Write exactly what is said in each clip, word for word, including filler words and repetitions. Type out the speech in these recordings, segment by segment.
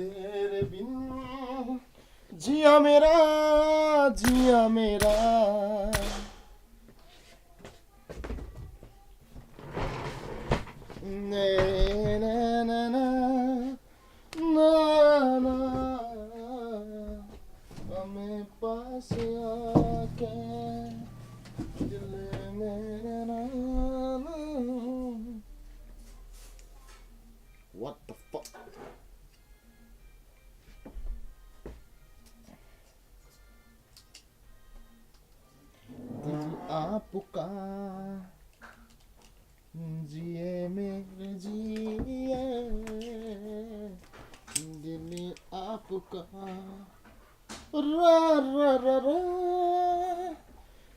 तेरे बिन जिया मेरा, जिया मेरा। ने, ने, ने, ने, ना, ना, हमें पास आके दिल मेरे ना, ना। What the fuck? दिल आपका जिए मेरे जिए, दिल आपका। रा, रा, रा, रा।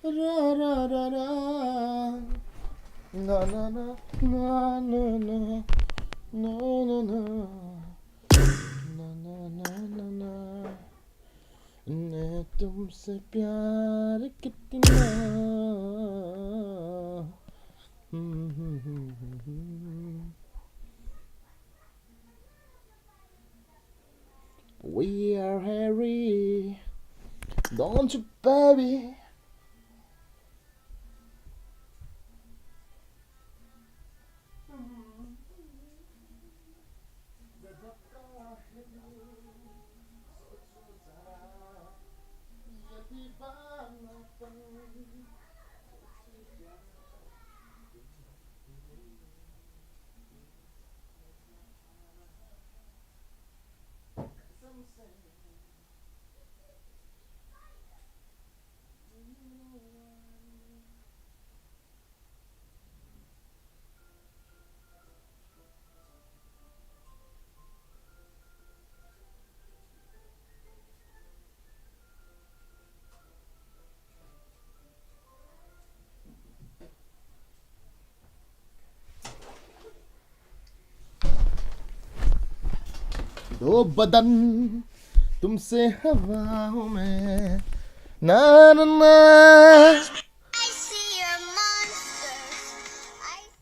रा, रा, रा, रा। ना, ना, ना। ना, ना, ना, ना, ना। मैं तुमसे प्यार कितना। We are Harry. Don't you, baby? दो बदन तुमसे हवाओं में, ना, ना, ना।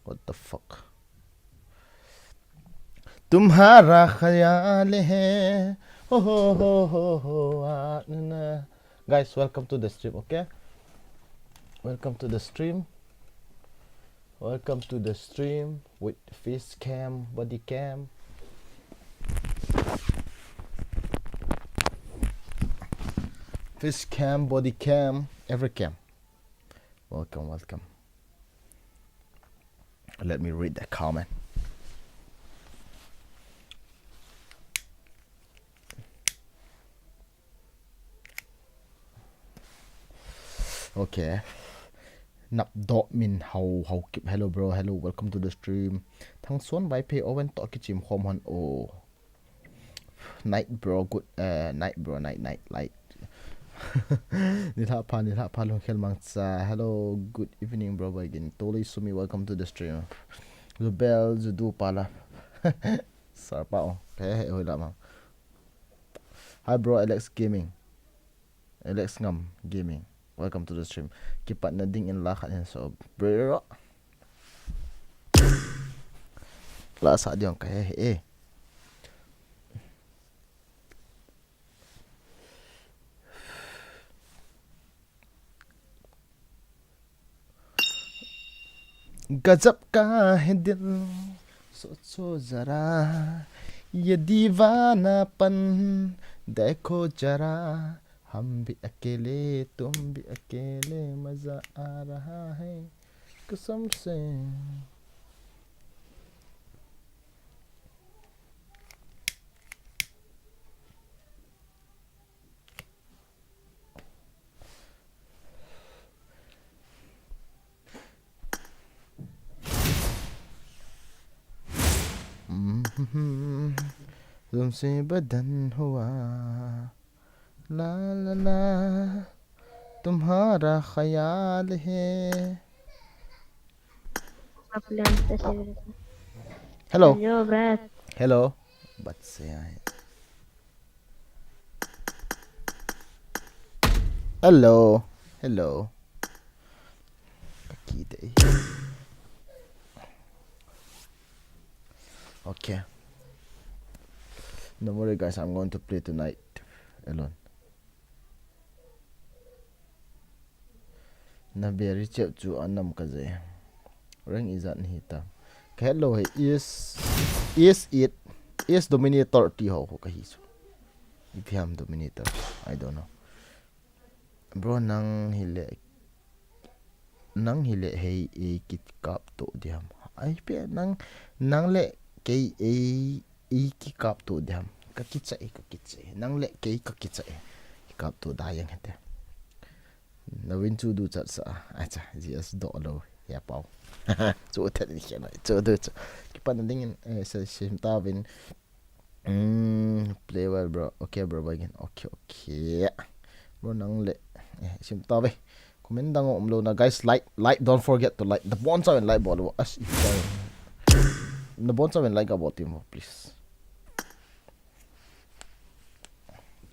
What the fuck? तुम्हारा ख्याल है, हो, हो, हो, हो, हो, आ, ना, ना। Guys, welcome to the stream, okay? Welcome to the stream. Welcome to the stream with face cam, body cam. Face cam, body cam, every cam. Welcome, welcome. Let me read the comment. Okay. Napdoh Min Hau, Hau Kip. Hello, bro. Hello, welcome to the stream. Thangson Vaiphei, Owen toh kichim khom hon. Oh. Night, bro. Good, uh, night, bro. Night, night, light. Nilhah pha, nilhah pha, Lungkhel Mangcha. Hello, good evening, bro. Again, Tolei Sumi, welcome to the stream. Zubel, Zudu Pala. Sarpa, oh. Hey, hey, hoi la, ma. Hi, bro. Alex Gaming. Alex Ngam Gaming. Welcome to the stream. Kipatna dingin la khat hin so, bro. La sa diong ka he he. गजब का है दिल, सोचो जरा, ये दीवानापन, देखो जरा, हम भी अकेले, तुम भी अकेले, मजा आ रहा है कसम से। तुमसे बदन हुआ, ला ला ला, तुम्हारा ख्याल है। Hello. Hello, bro. Hello. Bat se aaye. Hello. Hello. Kakite. Okay. No worry, guys, I'm going to play tonight alone. Na beri chep chu anam ka je. Rank ijat nahi ta. Ka het lou hi, S, S eight, S Dominator ti ho ho ka hi chu. Ipi ham Dominator chu, I don't know. Bro, nang hi le, nang hi le hei ei kikap to diham. Ai pe, nang, nang le kei ei, ei kikap to diham. Ka kicha e, ka kicha e. Nang le kei ka kicha e. Kikap to da jeng hite. Navin chu du chat sa. Acha, G S do lo. Ya pau. Chu that ni khe nai. Chu du chu. Kipan ding in, eh, sa sim ta vin. Mm, play well, bro. Okay, bro, again. Okay, okay. Bro, nang le. Eh, sim ta ve. Comment dang um lo na, guys. Like, like, don't forget to like. The bon sa like bol. As if, uh, the bon sa like about him, please.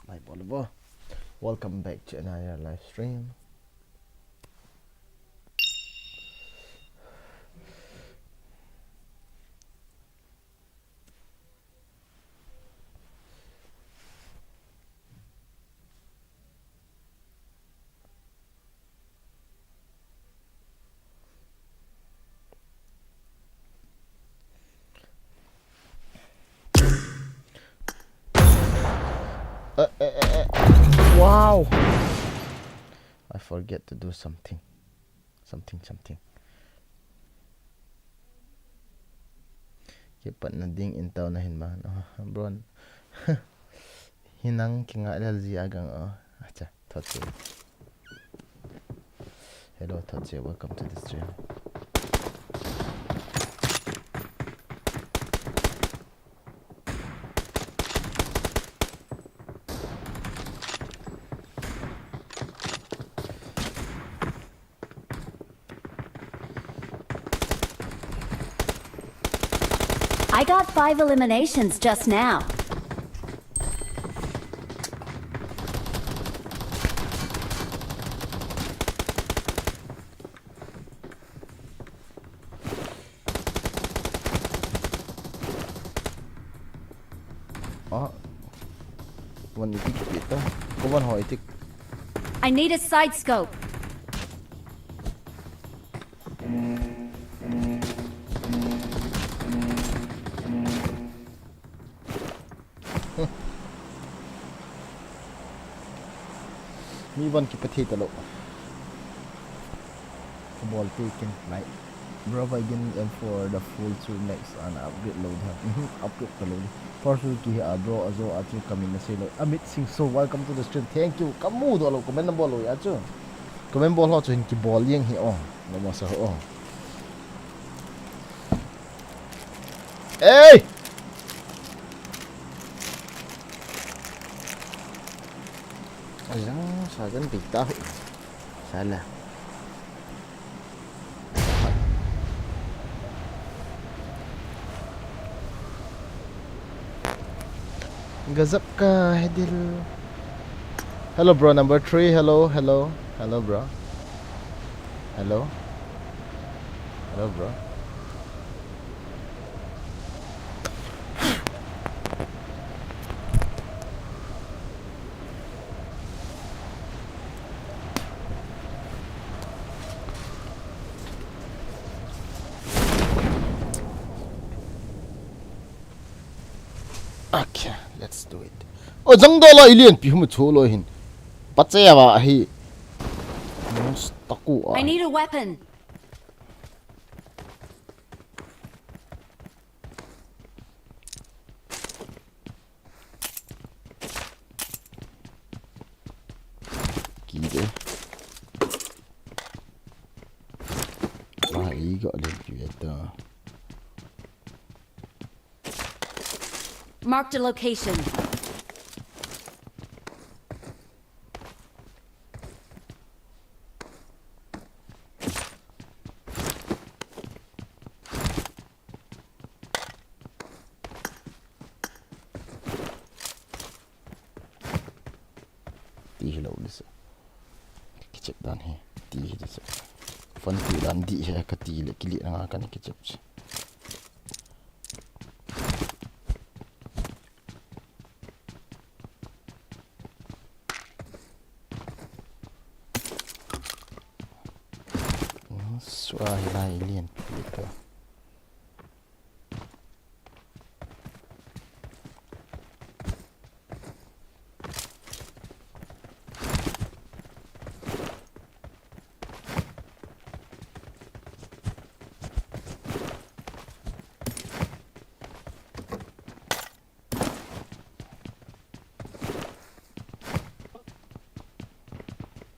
Like bol. Welcome back to another live stream. Uh, uh, uh, uh. Wow! I forget to do something. Something, something. Kipatna ding in tao na hin ma. Oh, bro. Hinang kinga lel ji agang, oh. Acha, thot che. Hello, thot che. Welcome to the stream. I got five eliminations just now. Ah. One itik kita. Ko one ho itik. I need a side scope. Mi van kipathi talo. Bol te kin lai. Bro, by getting M four the full two max and upgrade lo diham. Mhm, upgrade talo di. First rule ki hi a bro, ajo a chu kamin na sei lo. Amit Singh So, welcome to the stream. Thank you. Kamu do lo, comment na bol lo ya chu. Comment bol ho chu hin kibol jeng hi o. Lo ma sa ho. Ei! Ajang sa jan dik ta hu. Sala. Gazap ka hedil. Hello, bro, number three. Hello, hello. Hello, bro. Hello. Hello, bro. Okay, let's do it. O, jang do lo, alien pi hum chu lo hin. Pache ava hi. Mos taku a. I need a weapon. Ki de. Ai, got a little bit better. Marked a location. Ti hilou le se. Kichep dan hi. Ti hi le se. Fan ti dan di hi ka ti le kili nga kan kichep se. Chu a hi lai lian pi to.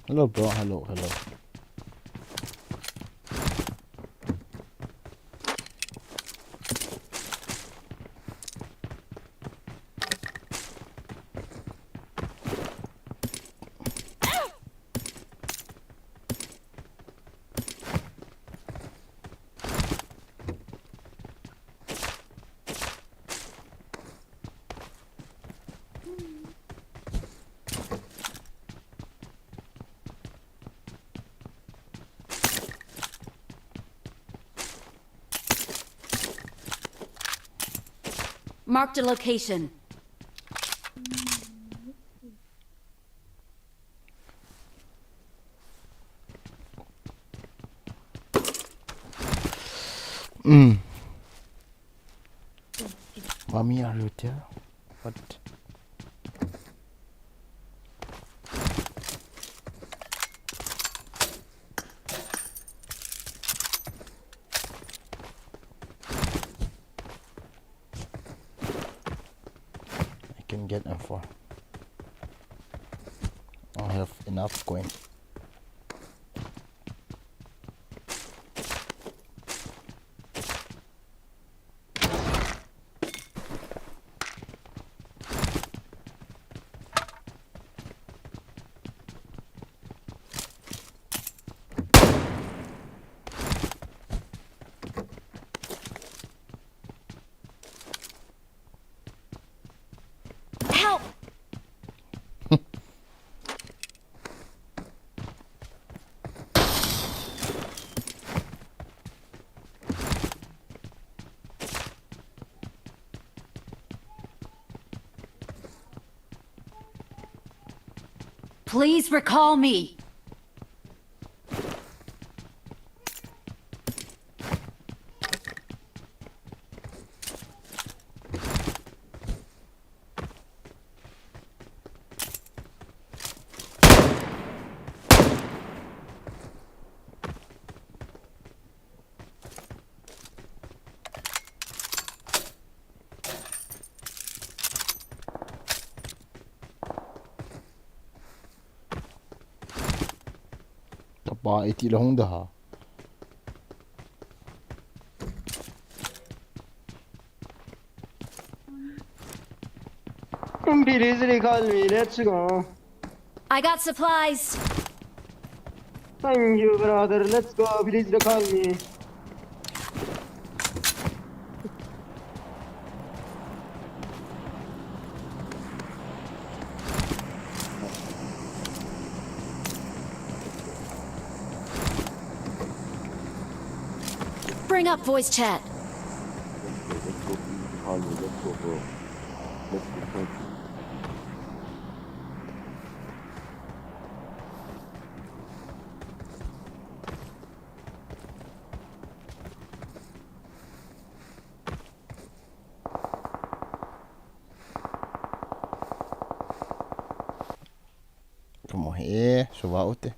Hello, bro. Hello, hello. Marked a location. Mm. Mommy, are you there? What? I can get M four. I have enough coin. Help! Please recall me. Tapa iti la hung da ha. Please recall me, let's go. I got supplies. Thank you, brother. Let's go. Please recall me. Bring up voice chat. Let's go, let's go, bro. Let's go, let's go. Kamu he, suba ute.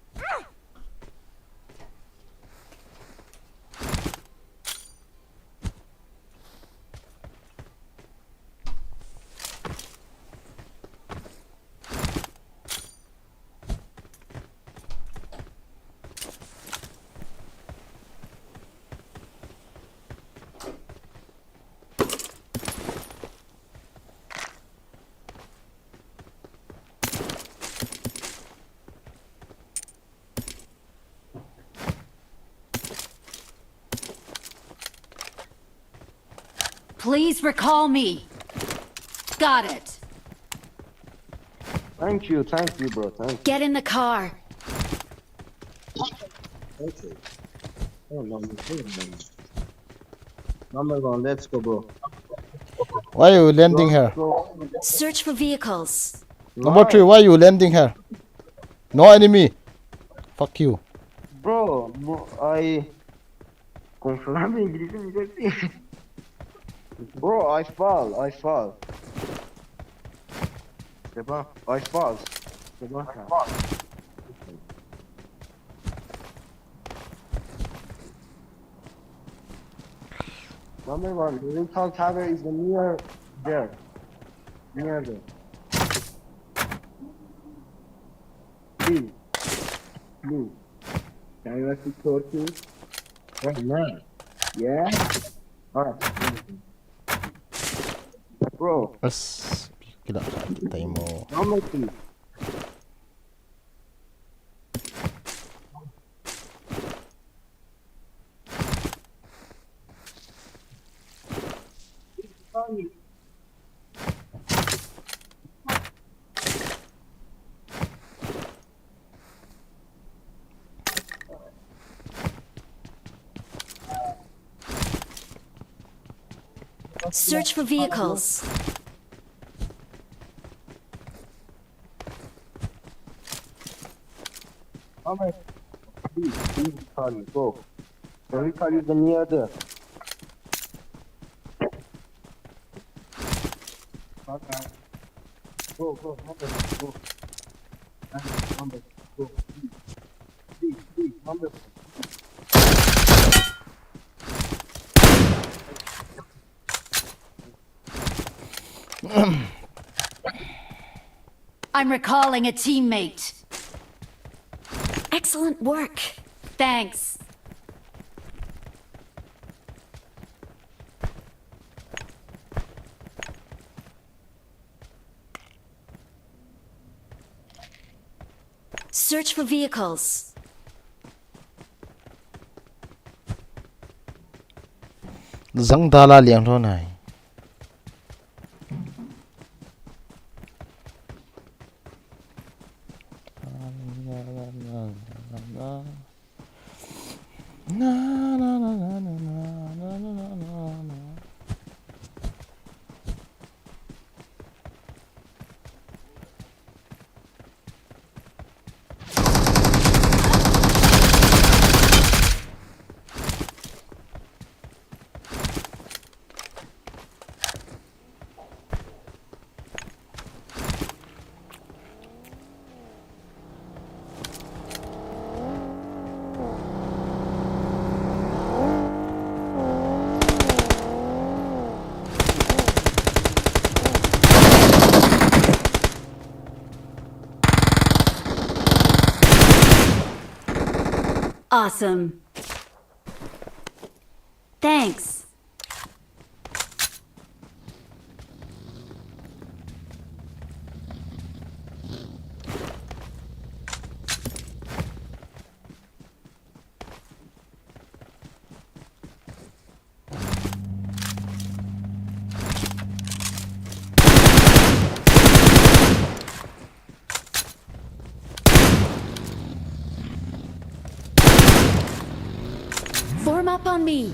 Please recall me. Got it. Thank you, thank you, bro. Thank you. Get in the car. Okay. Oh, no, no, no, no. Number one, let's go, bro. Why you landing here? Go. Search for vehicles. Number three, why you landing here? No enemy. Fuck you. Bro, bro, I Conforme English, English. Bro, I fall, I fall. Diba? I fall. Diba? Number one, the Ringtown Tower is the near there. Near there. Please. Please. Can you actually talk to me? Right now. Yeah? Alright. Bro. As, kila tayo mo. Number two. Search for vehicles. How much? Please, please, Charlie, go. Sorry, Charlie, the near there. Okay. Go, go, number, go. Number, number, go. Please, please, please, number. I'm recalling a teammate. Excellent work. Thanks. Search for vehicles. Zang dala liang tho nai. Awesome. Thanks. Form up on me.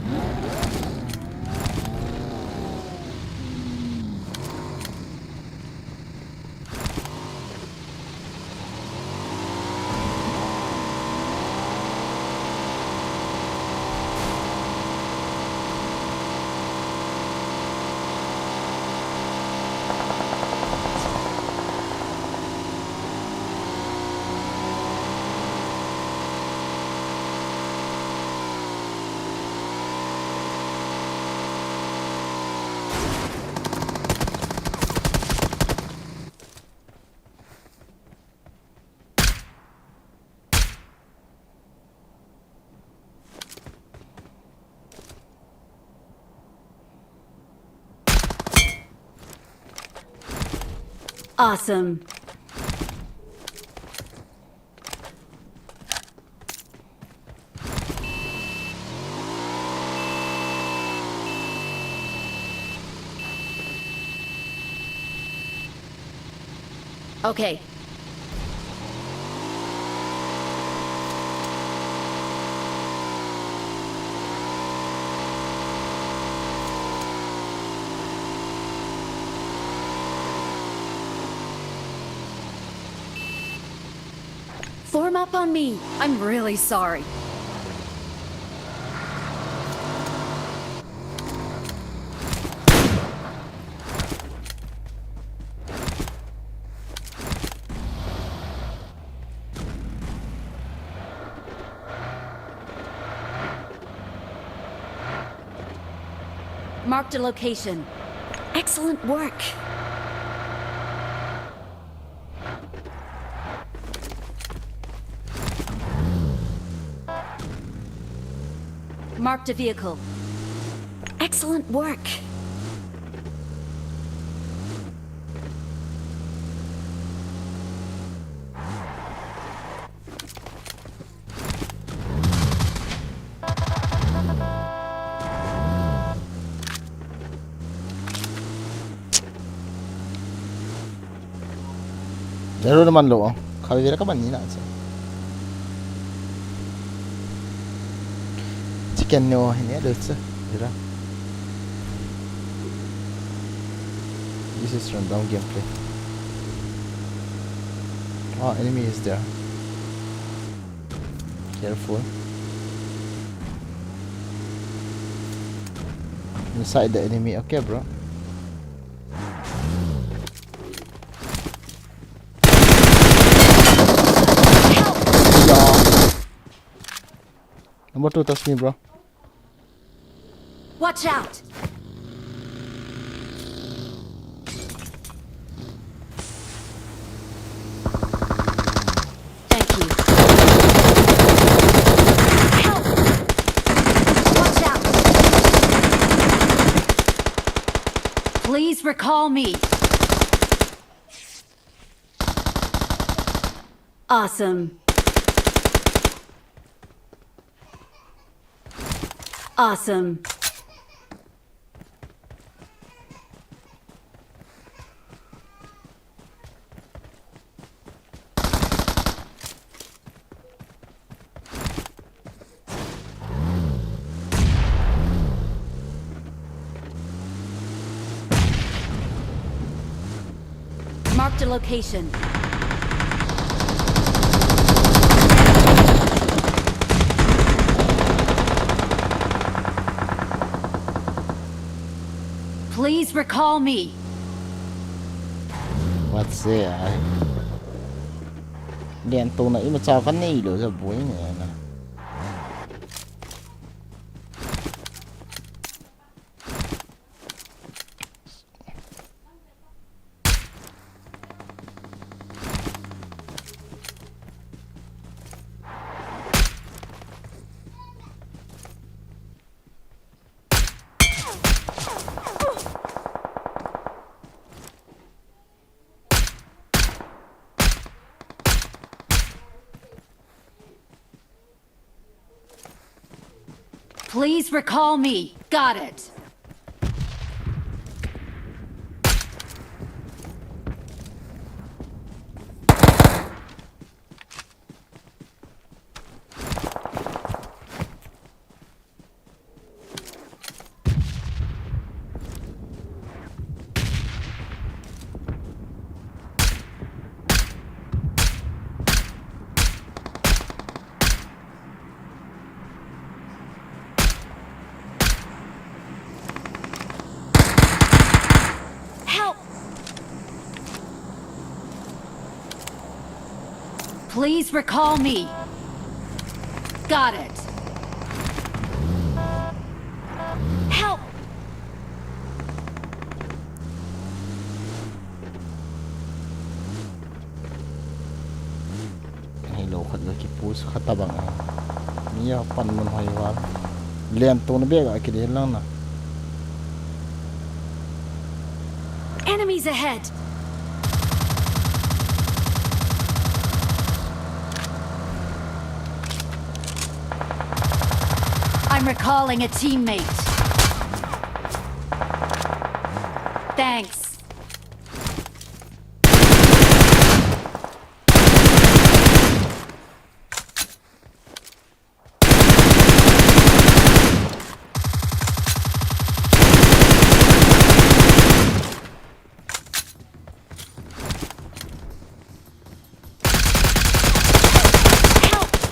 Awesome. Okay. Form up on me. I'm really sorry. Marked a location. Excellent work. Marked a vehicle. Excellent work. Zero naman lo, oh. Khavi vira ka ban ni na sa. Chicken ne, oh, ne lo sa. Vira. This is random gameplay. Oh, enemy is there. Careful. Inside the enemy. Okay, bro. Yeah. Number two, touch me, bro. Watch out! Thank you. Help! Watch out! Please recall me. Awesome. Awesome. Marked a location. Please recall me. What's there? Lian tu na ima chao kan nei lo sa bui ne na. Please recall me. Got it. Help! Please recall me. Got it. Help! Hei lo khat ga ki push khat tabang a. Mi a pan mun hoi val. Lian tu na bek a ki de lang na. Enemies ahead! I'm recalling a teammate. Thanks.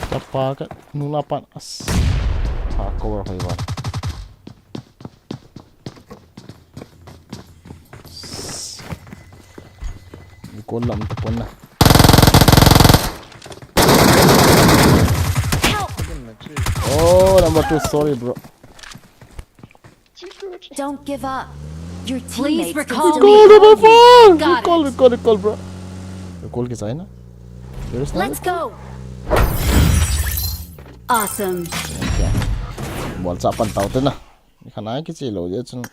Tapa ka nula pan as. Ha, cover hoi val. Ko lam ta pon na. Help! Oh, number two, sorry, bro. Don't give up. Your teammates can still recall, recall, recall, bro. Recall kisa na. Let's go. Awesome. Bol cha pan tau te na. Ni khana kichi lo je chun.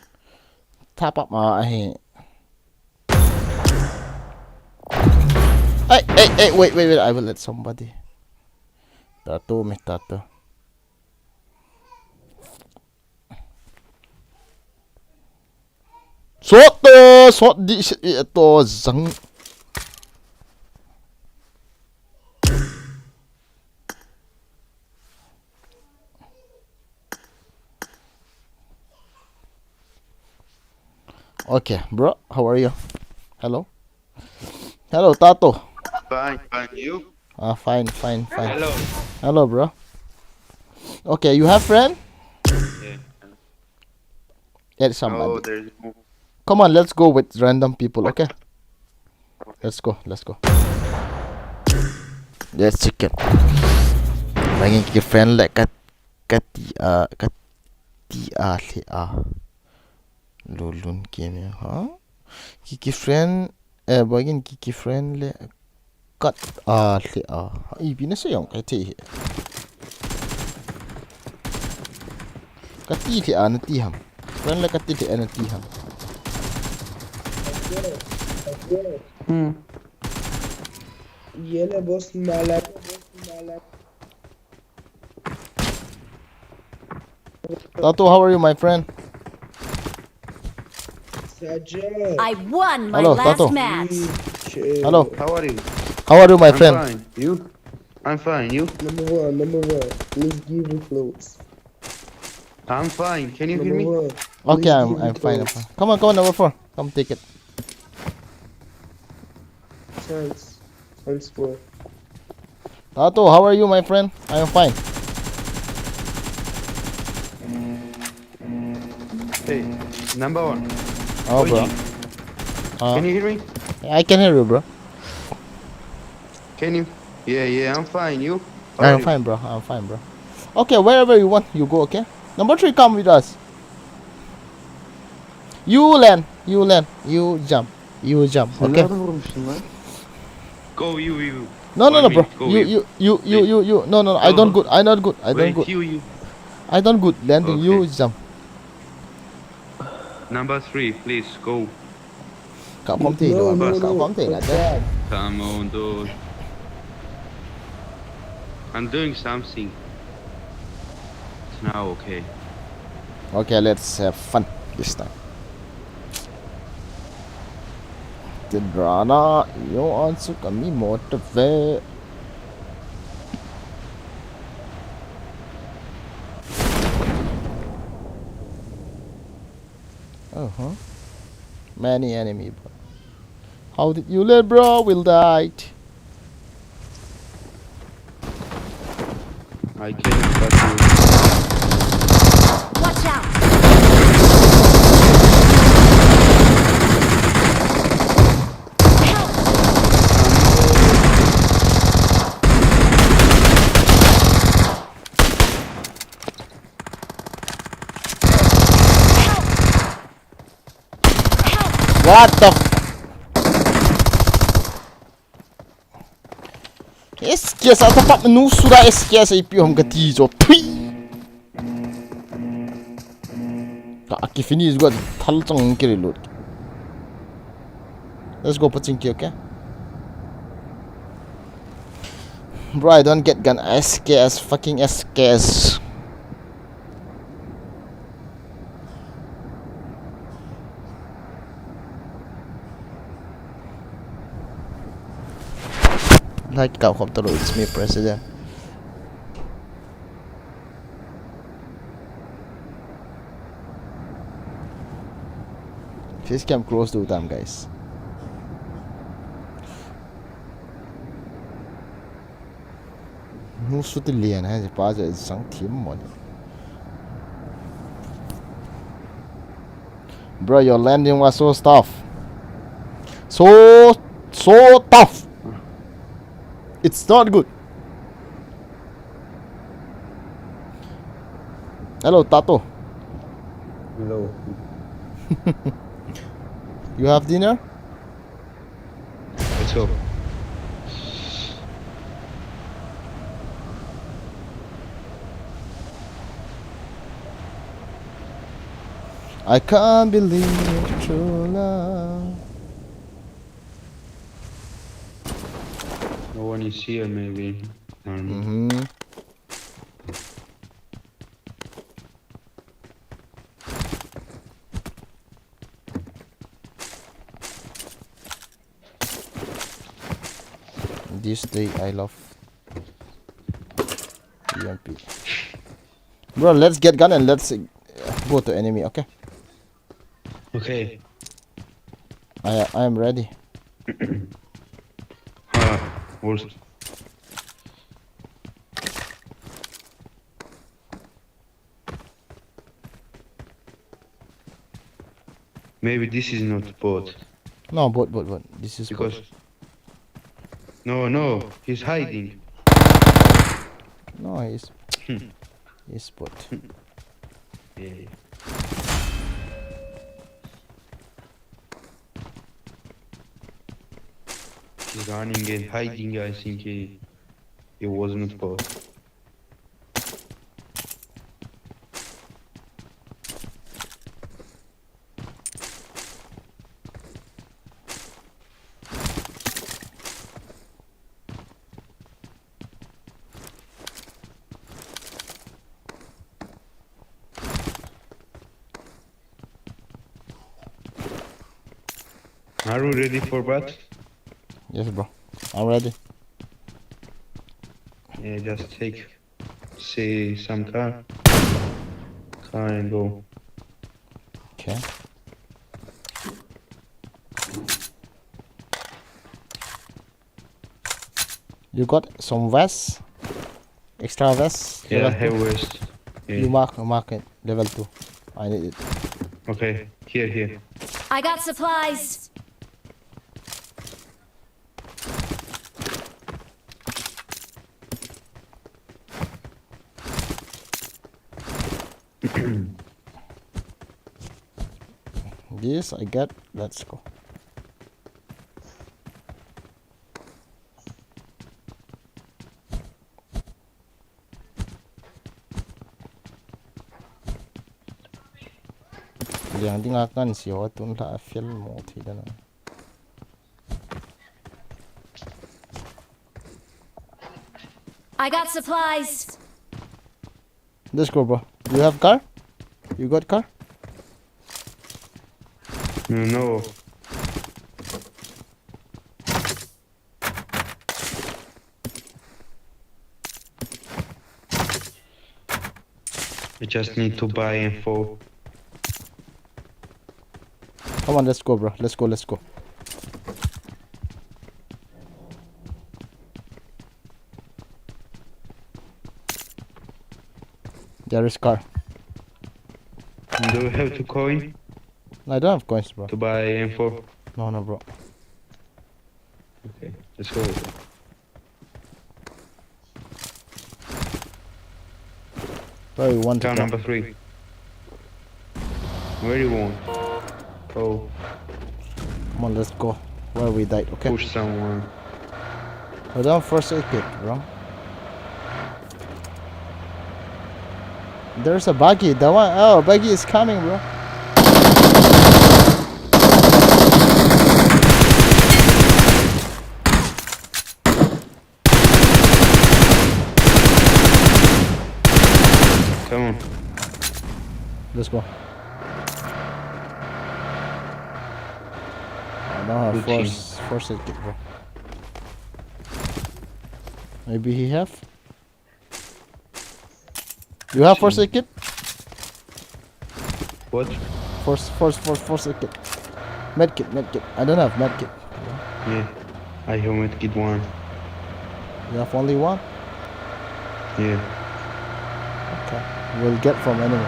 Tha pap ma ahi. Hey, hey, hey, wait, wait, wait. I will let somebody. Tato me, tato. Sot, eh, sot di, eh, to zang. Okay, bro, how are you? Hello? Hello, Tato. Fine, fine. You? Ah, fine, fine, fine. Hello. Hello, bro. Okay, you have friend? Yeah. Add somebody. Oh, there's more. Come on, let's go with random people, okay? Let's go, let's go. Let's check it. Bangin kiki friend le kat, kati a, kati a, le a. Lulun kini, ha? Kiki friend, eh, bangin kiki friend le kat a, le a. Ipi na sa jong kai thei hi. Kati le a nati ham. Friend le kati le a nati ham. Hmm. Ye le boss mala. Tato, how are you, my friend? Saja. I won my Hello, last Tato. Match. Hello. How are you? How are you, my I'm friend? Fine. You? I'm fine. You? Number one, number one. Please give me clothes. I'm fine. Can you hear me? Number one. Okay, please I'm, give me I'm fine, I'm clothes. Fine. Come on, come on, number four. Come take it. Thanks. Thanks, bro. Tato, how are you, my friend? I am fine. Hey, number one. Oh, bro. Luigi. Uh, can you hear me? I can hear you, bro. Can you? Yeah, yeah, I'm fine. You? How are you? I'm fine, bro. I'm fine, bro. Okay, wherever you want, you go, okay? Number three, come with us. You land, you land, you jump, you jump, okay? Nereden vurmuştun lan? Go, you, you. No, no, no, bro. Go, you, you. You, you, you, you, you. No, no, no, I don't good, I not good, I don't good. Wait, you, you. I don't good, landing, you jump. Okay. Number three, please, go. Kap kom thei lou, no, no, kap kom thei lou. Come on, dude. I'm doing something. It's now okay. Okay, let's have fun this time. Tidrana, you answer kami motive. Uh-huh. Many enemy, bro. How did you let, bro? Will died. I can't touch you. Watch out! Help! What the f-, S K S a top up nu sura S K S a ipi hom kati jo. Pui. Ka aki finish go thal chang ki reload. Let's go paching ki, okay? Bro, I don't get gun. S K S, fucking S K S. Like, kau khop talo, it's me, President. Face cam close to time, guys. Nu suti lian hai, pa je sang thim mo ni. Bro, your landing was so tough. So, so tough. It's not good. Hello, Tato. Hello. You have dinner? Let's go. I can't believe true love. No one is here, maybe. Um, Mm-hmm. This day I love E M P. Bro, let's get gun and let's, uh, go to enemy, okay? Okay. I, I am ready. Ah, worst. Maybe this is not bot. No, bot, bot, bot. This is bot. Because no, no, he's hiding. No, he's, Hmm. he's bot. Yeah, yeah. He's running and hiding. I think he, he was not bot. Are you ready for bat? Yes, bro. I'm ready. Yeah, just take, say, some car. Car and go. Okay. You got some vest? Extra vest? Yeah, level two? Have vest. Yeah. You mark, mark it. Level two. I need it. Okay, here, here. I got supplies. This I get. Let's go. Liang ding a kan si ho tun la a fel mo thi dan a. I got supplies. Let's go, bro. You have car? You got car? No, no. I just need to buy info. Come on, let's go, bro. Let's go, let's go. There is car. Do you have two coin? I don't have coins, bro. To buy info? No, no, bro. Okay, let's go. Where you want to Car go? Number three. Where you want? Oh. Come on, let's go. Where we died, okay? Push someone. Hold on, first aid kit, bro. There's a buggy. That one, oh, buggy is coming, bro. Come on. Let's go. I don't have Good team. Force, force aid kit, bro. Maybe he have? You have first aid kit? What? First, first, first, first aid kit. Med kit, med kit. I don't have med kit. Yeah, I have med kit one. You have only one? Yeah. Okay. We'll get from enemy.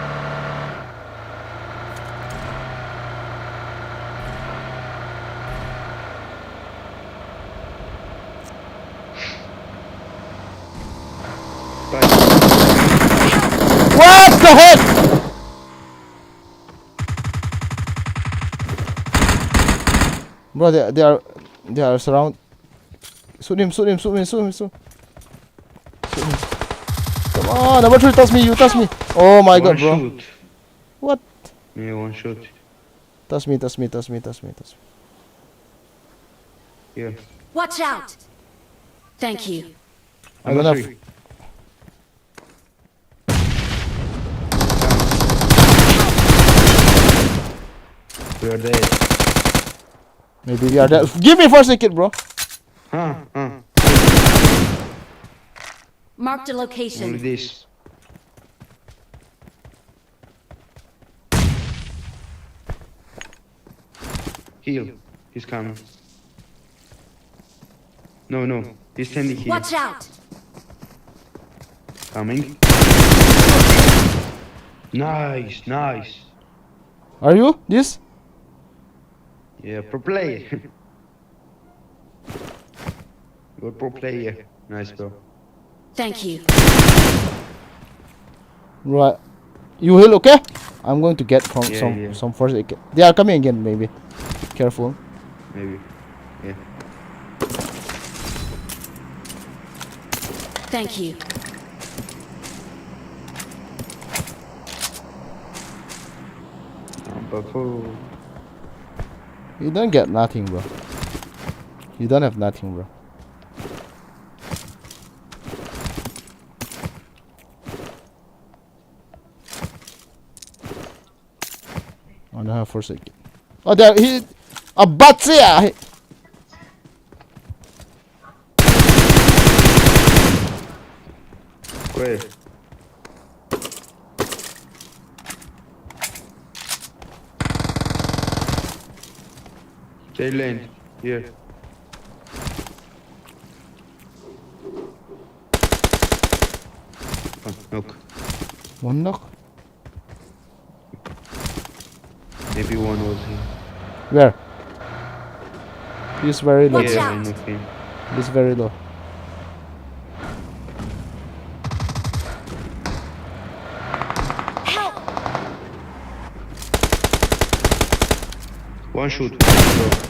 What the heck? Bro, they, they are, they are surround. Shoot him, shoot him, shoot him, shoot him, shoot. Shoot him. Come on, number three, touch me, you touch me. Oh my God, bro. Shoot. What? Me one shot. Touch me, touch me, touch me, touch me, touch me. Yeah. Watch out! Thank you. I'm gonna. We are dead. Maybe we are dead. Give me first aid kit, bro. Huh, huh. Marked a location. Only this. Heal. He's coming. No, no. He's standing here. Watch out! Coming. Nice, nice. Are you this? Yeah, pro player. Good pro player. Nice, bro. Thank you. Right. You heal, okay? I'm going to get from some, yeah, some first aid kit. They are coming again, maybe. Careful. Maybe. Yeah. Thank you. Number four. You don't get nothing, bro. You don't have nothing, bro. Oh, no, for a second. Oh, there he. A bat here. Where? They land here. One knock. One knock? Maybe one was here. Where? He's very low. Watch out! Yeah, I know him. He's very low. Help! One shoot. One shot.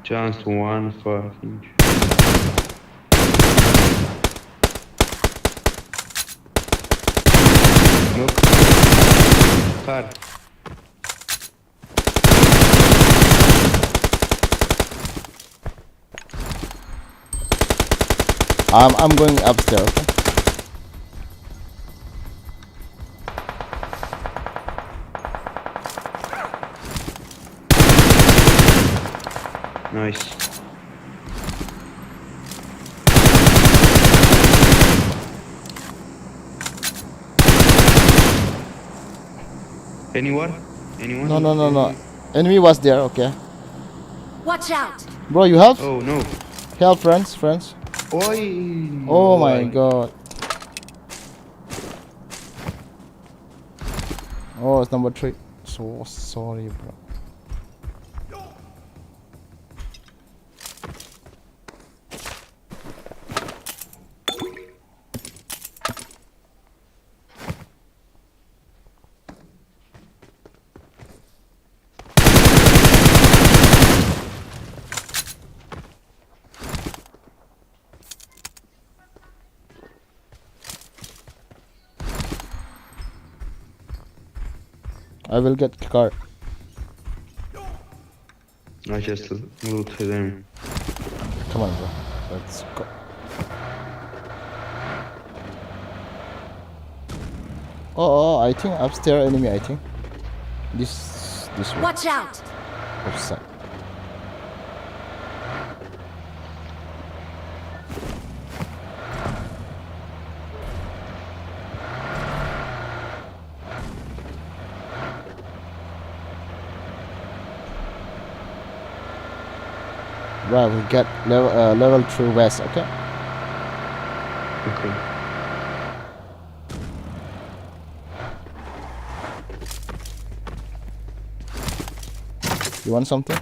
Just one fucking shot. Knock. Car. I'm, I'm going upstairs, okay? Nice. Anyone? Anyone? No, no, no, no. Enemy was there, okay. Watch out! Bro, you help? Oh, no. Help, friends, friends. Oi. Oh my God. Oh, it's number three. So sorry, bro. I will get car. I just loot them. Come on, bro. Let's go. Oh, oh, I think upstairs enemy, I think. This, this one. Watch out! Upside. Right, we get level, uh, level three vest, okay? Okay. You want something?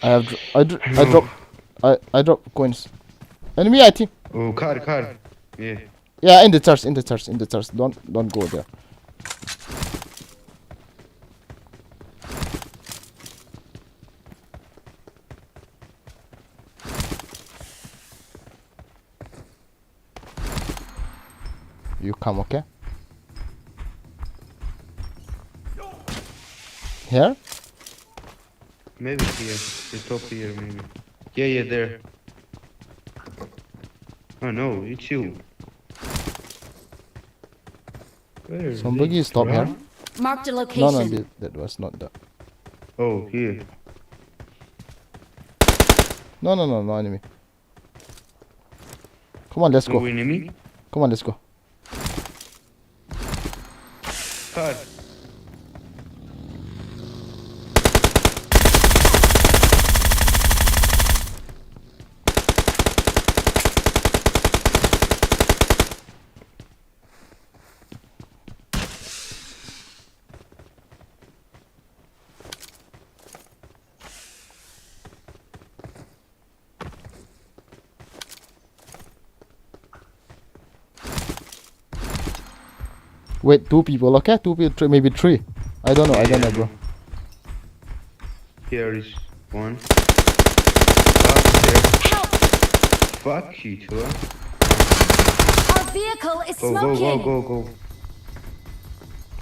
I have, dr- I, dr- I drop, I, I drop coins. Enemy, I think. Oh, car, car. Yeah. Yeah, in the church, in the church, in the church. Don't, don't go there. You come, okay? Here? Maybe here. The top here, maybe. Yeah, yeah, there. Oh no, it's you. Where is it? Somebody stop here. Marked a location. No, no, that, that was not the. Oh, here. No, no, no, no enemy. Come on, let's go. No enemy? Come on, let's go. Cut. Wait, two people, okay? Two people, three, maybe three. I don't know, I don't know, bro. Here is one. Help! Fuck you, two. Our vehicle is smoking. Go, go, go, go, go.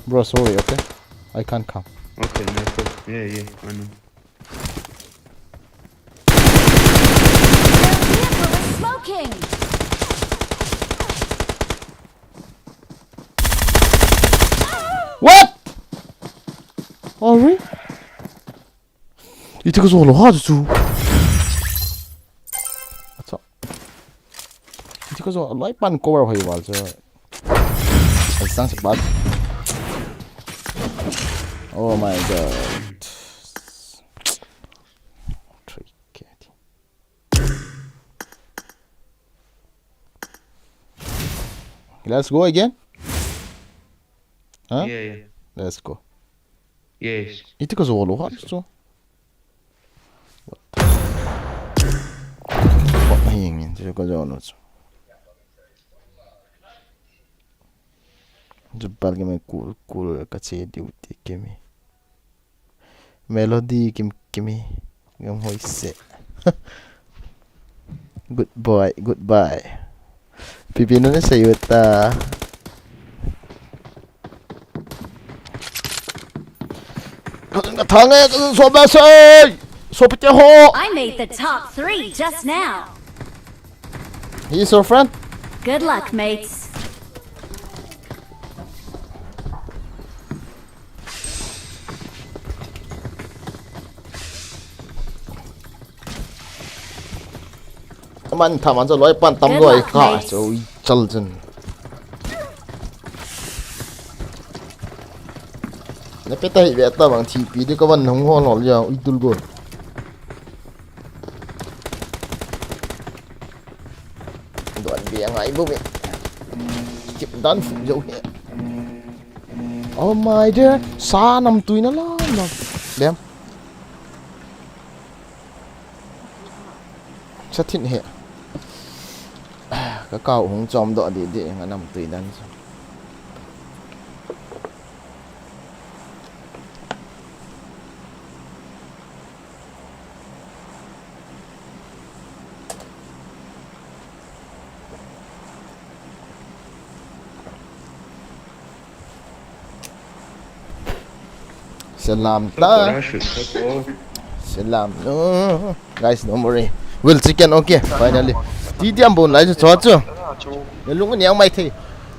Bro, sorry, okay? I can't come. Okay, no problem. Yeah, yeah, I know. Their vehicle is smoking! What? Are we? Iti ka zo lo ha chu. Acha. Iti ka zo lo pan cover hoi wal chu. Sang se bat. Oh my God. Trick. Let's go again. Huh? Yeah, yeah. Let's go. Yes. Iti ka zo lo ha chu. What? Ai, iti ka zo lo chu. Jubal ke me cool, cool ka che duty ke me. Melody kim kimi. Ngam hoi se. Good boy, good boy. Pipi no ne se yuta. Thang e, so ba se. So pite ho. I made the top three just now. He is your friend? Good luck, mates. Aman thaman cho loi pan tam loi ka cho i chal chen. Na pe tai ve ta bang thi pi di ka van hung ho lo ya i tul go. Don be ngai bu me. Chip dan fu jo he. Oh my dear, sa nam tui na la na. Lem. Sa thin he. Ka kau hung chom do di di nga nam tui dan sa. Salam ta. Salam. No. Guys, don't worry. We'll chicken, okay, finally. Ti ti am bon lai chu chu. Ye lung ni ang mai thei.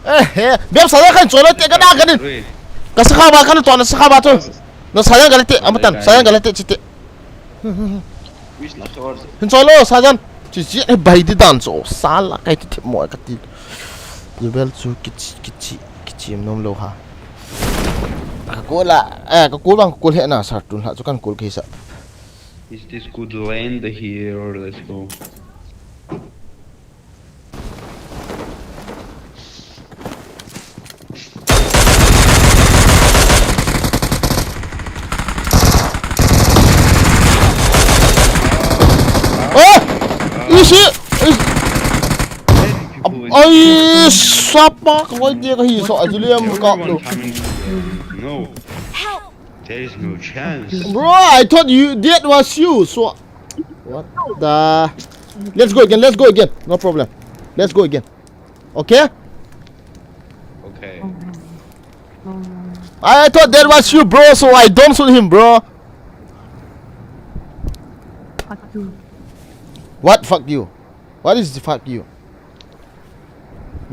Eh, he. Biam sa kan cholo te ka da ka din. Ka sa kha ba kan to na sa kha ba chu. No sa yang ka le te, am tan, sa yang ka le te chi te. Hin cholo sa jan. Chi chi e bai di dan so sa la kai ti mo ka ti. Ye bel chu ki chi ki chi ki chi nom lo ha. Ka kul a, eh, ka kul bang ka kul he na sa tun ha chu kan kul ki sa. Is this good land here or let's go? Oh! Is it? Is... Ai, sapa, ka loi dia ka hi so, a Julian ka lo. No. Help! There is no chance. Bro, I thought you, that was you. So, what the? Let's go again. Let's go again. No problem. Let's go again. Okay? I thought that was you, bro, so I don't shoot him, bro. Fuck you. What fuck you? What is the fuck you?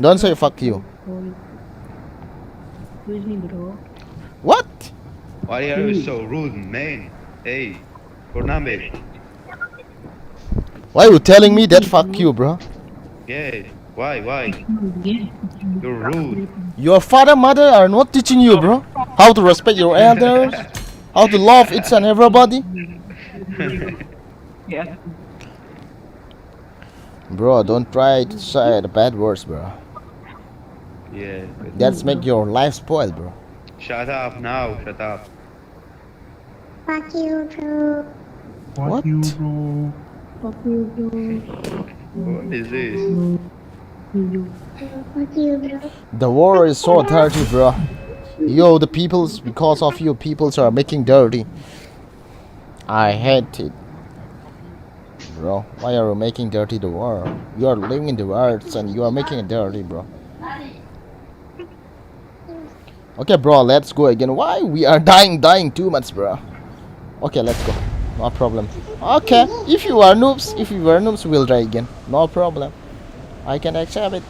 Don't say fuck you. Sorry. Excuse me, bro. What? Why are you so rude, man? Hey, Konami. Why you telling me that fuck you, bro? Yeah, why, why? You're rude. Your father, mother are not teaching you, bro, how to respect your elders, how to love each and everybody. Yeah. Bro, don't try to say the bad words, bro. Yeah. That's make your life spoil, bro. Shut up now, shut up. Fuck you, bro. What? Fuck you, bro. Fuck you, bro. What is this? Fuck you, bro. The war is so dirty, bro. Yo, the peoples, because of you, peoples are making dirty. I hate it. Bro, why are you making dirty the war? You are living in the world and you are making it dirty, bro. Okay, bro, let's go again. Why we are dying, dying too much, bro? Okay, let's go. No problem. Okay, if you are noobs, if you are noobs, we'll try again. No problem. I can accept it.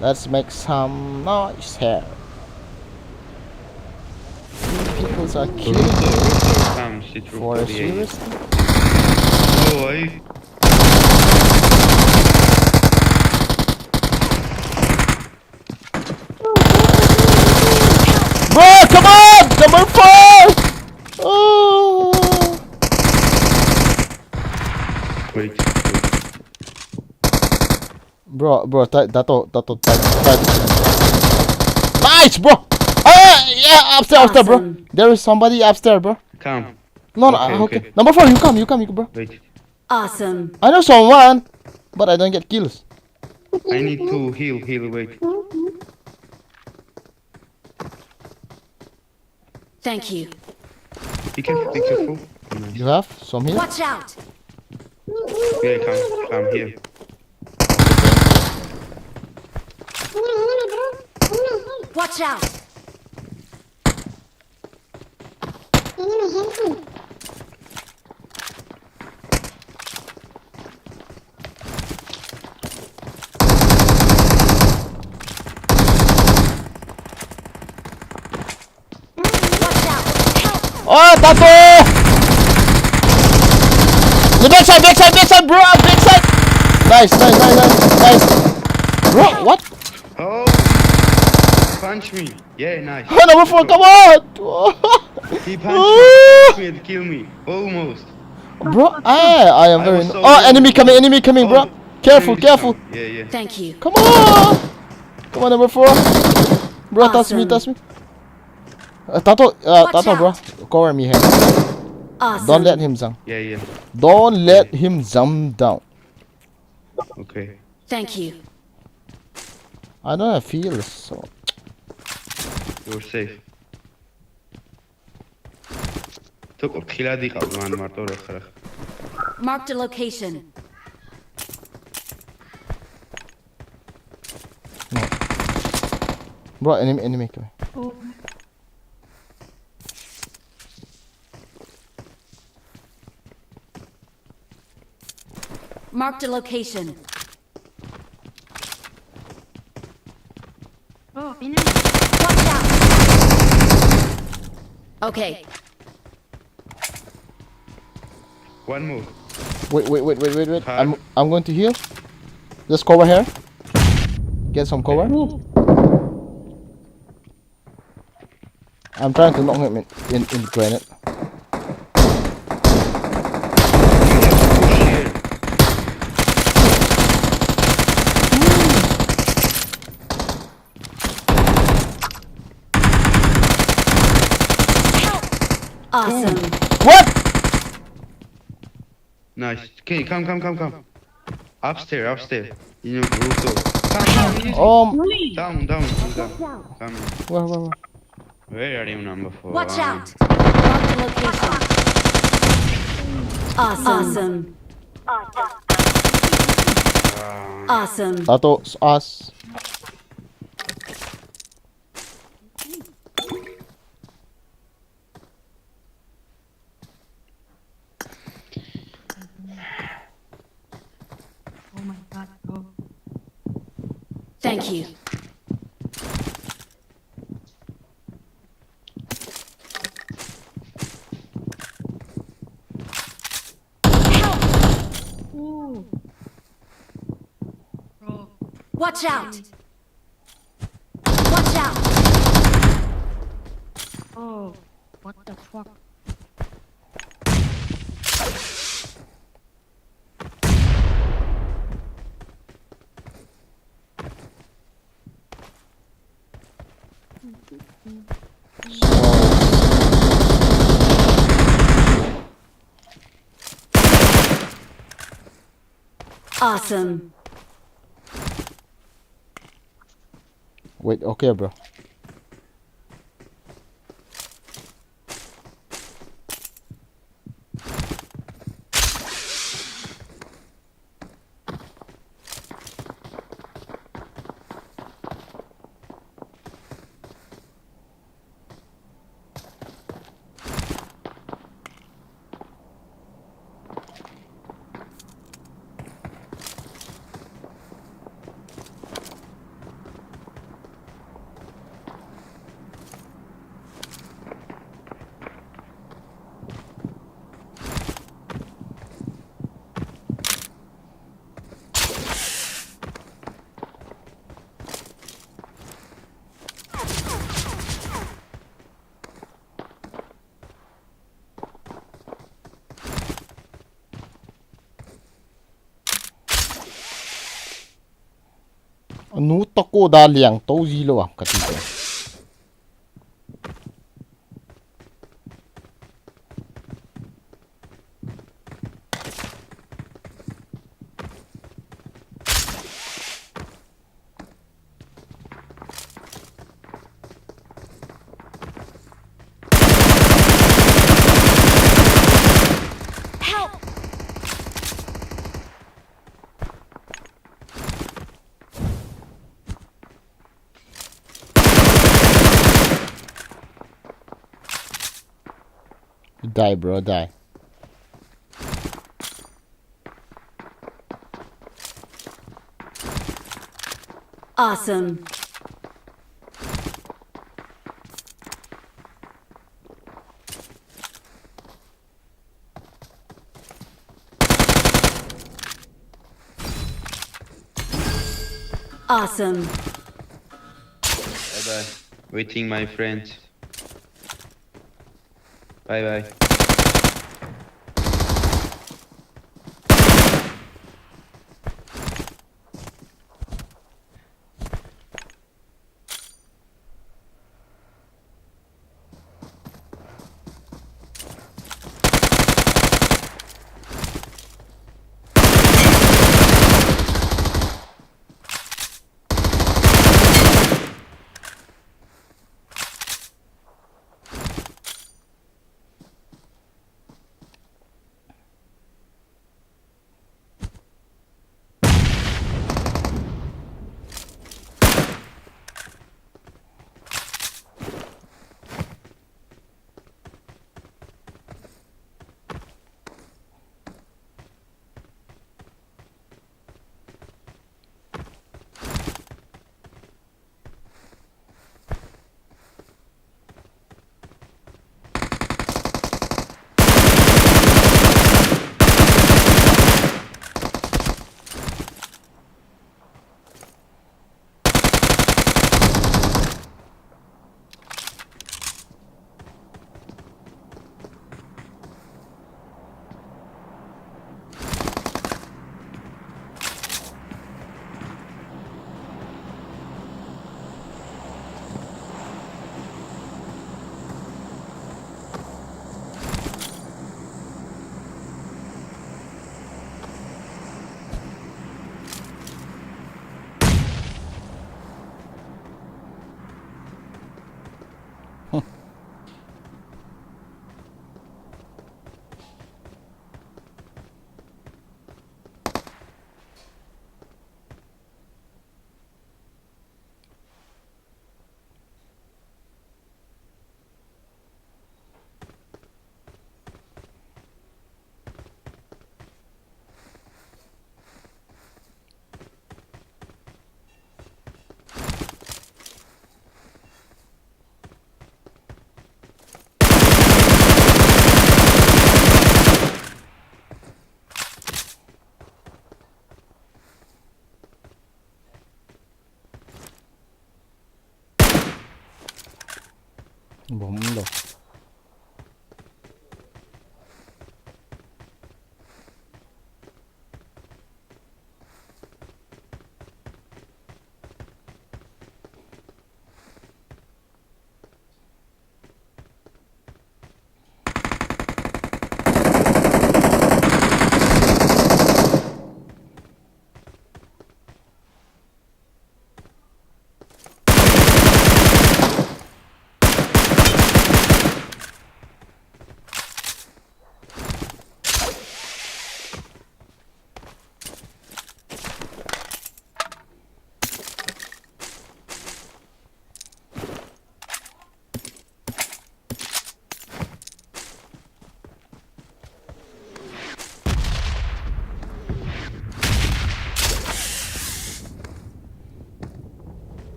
Let's make some noise here. You peoples are killing me. Ruto, Ruto, come, sit room For a forty-eight. Serious thing? Oh, I Bro, come on! Number four! Oh. Wait. Bro, bro, ta-, tato, tato, ta-, ta-, nice, bro! Ah, yeah, upstairs, upstairs, bro. Awesome. There is somebody upstairs, bro. Come. No, no, okay, okay, okay. Number four, you come, you come, you come, bro. Wait. Awesome. I know someone, but I don't get kills. I need to heal, heal, wait. Thank you. Be careful, be careful. Nice. You have some here? Watch out! Yeah, come, come here. Watch out! Watch out! Help! Oh, tato! The backside, backside, backside, bro, backside! Nice, nice, nice, nice, nice. Bro, what? Oh, punch me. Yeah, nice. Oh, number four, come on! He punched me, punched me and killed me. Almost. Bro, I, I am I very was so Oh, low. Enemy coming, enemy coming, bro. Oh, careful, enemy careful. Come. Yeah, yeah. Thank you. Come on! Come on, number four. Bro, touch me, Awesome. Touch me. Uh, Tato, uh, Watch Tato, bro. Out. Cover me here. Awesome. Don't let him jump. Yeah, yeah. Don't let Yeah. him jump down. Okay. Thank you. I don't have heals, so. You're safe. Tuk, kila di ka man mar to rakha. Marked a location. No. Bro, enemy, enemy. Come here. Oh. Marked a location. Oh, ini. Watch out! Okay. One more. Wait, wait, wait, wait, wait, wait. Hi. I'm, I'm going to heal. Just cover here. Get some cover. Okay. I'm trying to knock him in, in, in granite. Awesome. What? Nice. Okay, come, come, come, come. Upstairs, upstairs. You know, brutal. Come, come, easy. Um. Down, down, down, down. Come. Where, where, where? Where are you, number four? Watch out! Mark the location. Awesome. Awesome. Awesome. Tato, s-, us. Thank you. Ooh. Bro. Watch out! Watch out! Oh, what the fuck? Awesome. Wait, okay, bro. Anu toko da liang to ji lo a kati ko. Help! Die, bro, die. Awesome. Awesome. Bye bye. Waiting, my friends. Bye bye. Bomb lo.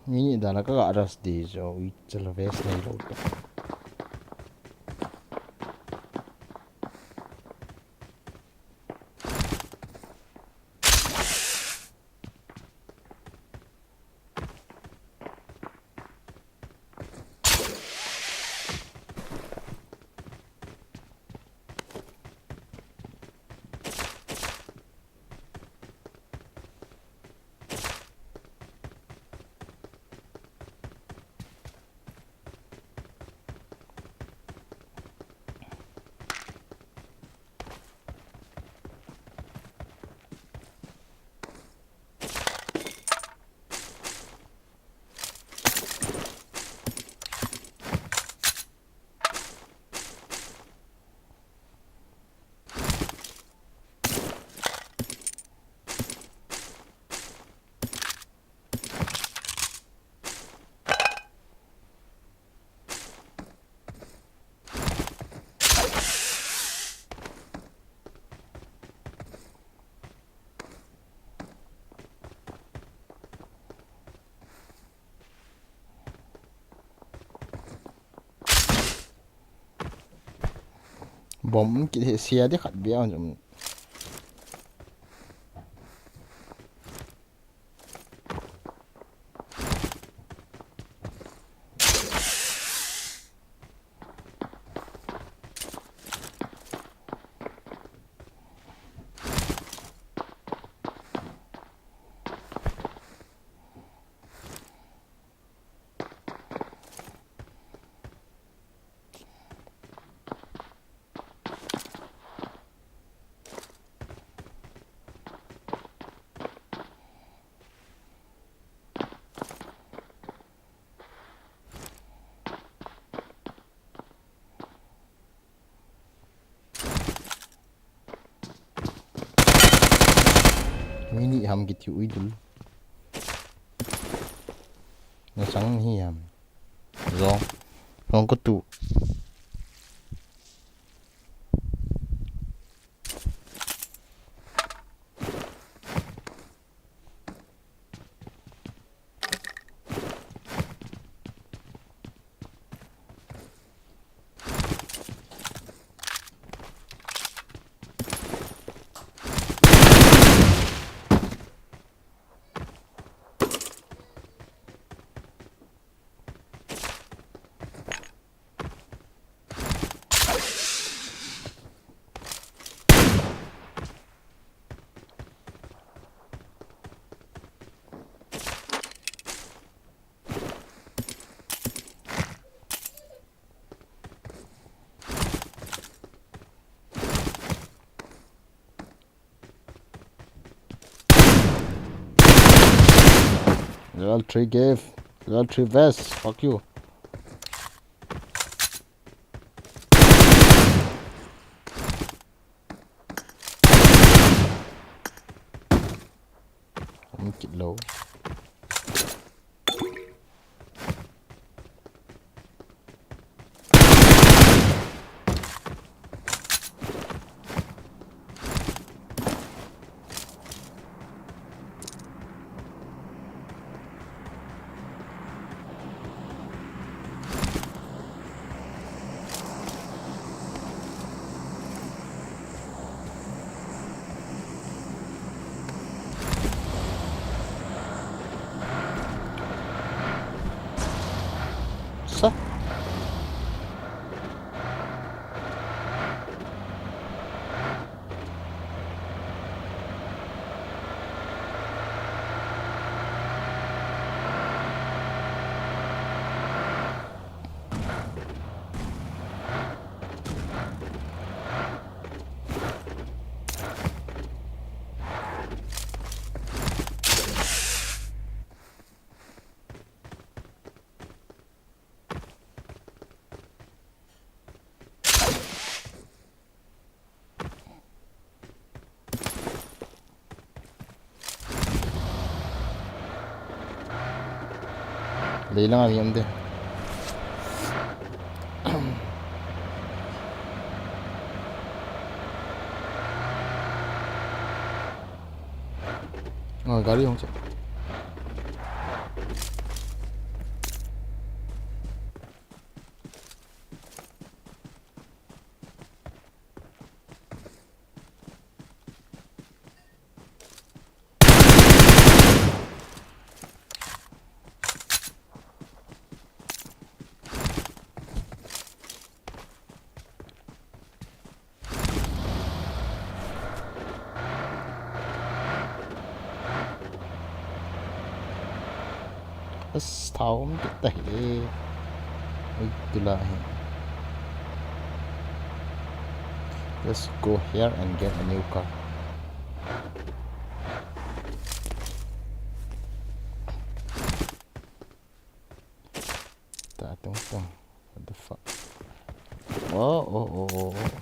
Ni dana ka ga ras di jo, i chala vest nei lo. Bom kit he sia di khat bia jom. Ham kiti ui dul. Na sang hi ham. Zong. Zong ko tu. Level three give. Level three vest. Fuck you. Không chịu lỗ. Sa. Leilang a mi um de. Ngah gari hung che. As thao um kit tahi. Ui, tila hi. Let's go here and get a new car. Ta tung tung. What the fuck? Oh, oh, oh, oh, oh.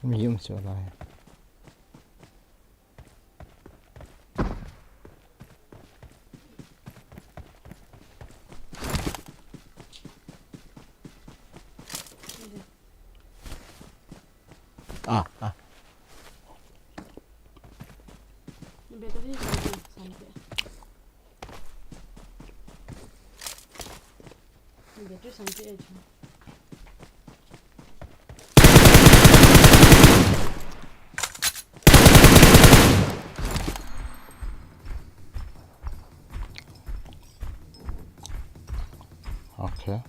Mi um chu lai. Ah, ah. Battery sampe. Battery sampe ahi chu. Okay.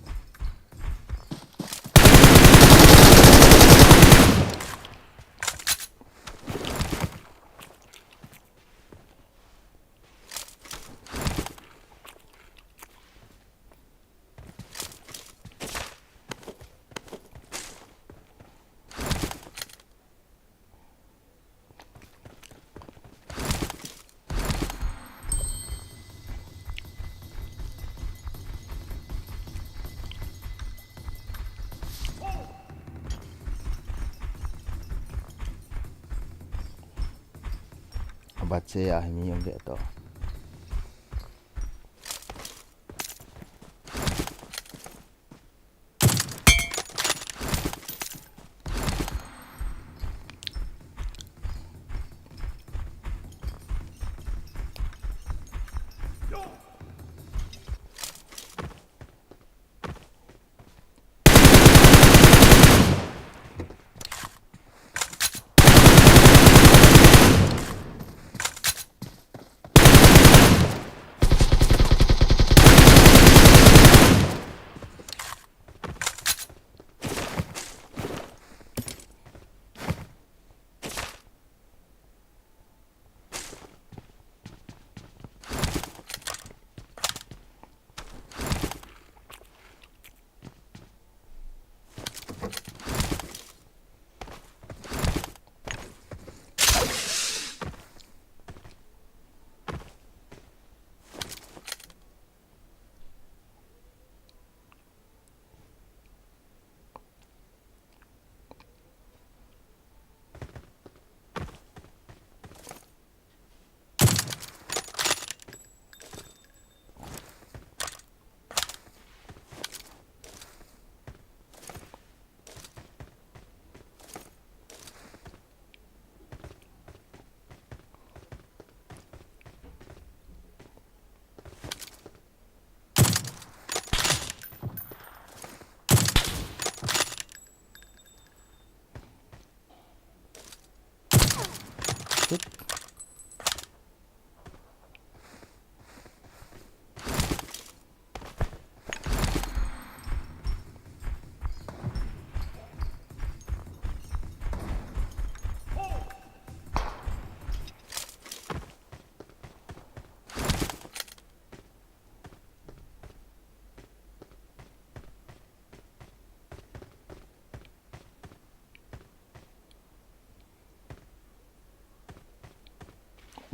Abache a hi mi um ve to.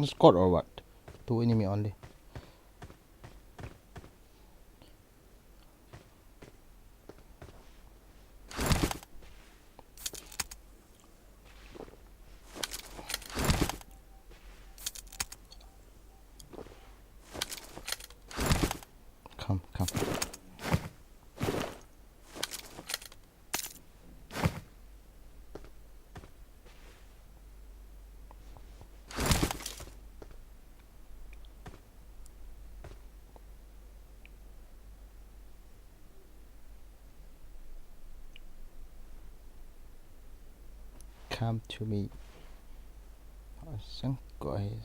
Squad or what? Two enemy only. Come, come. Come to me. Asang ko ai.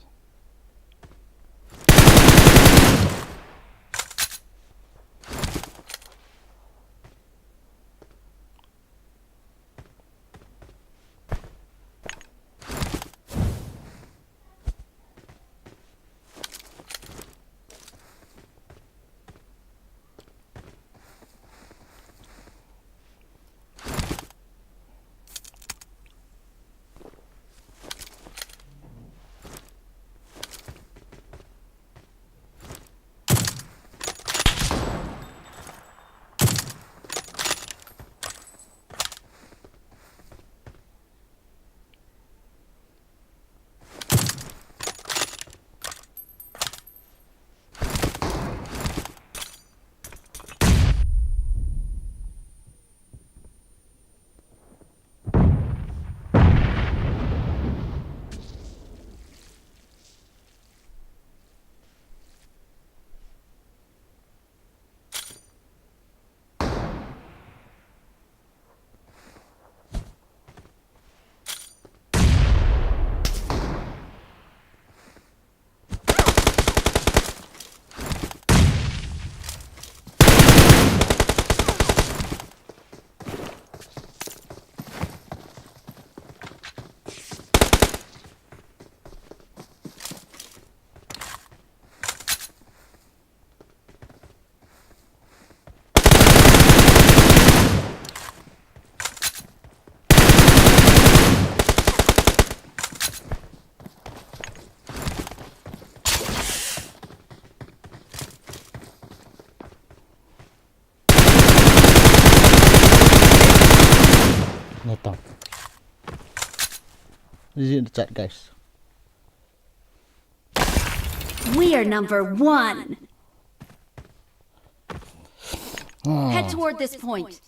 Head down. G G in the chat, guys. We are number one. Head toward this point.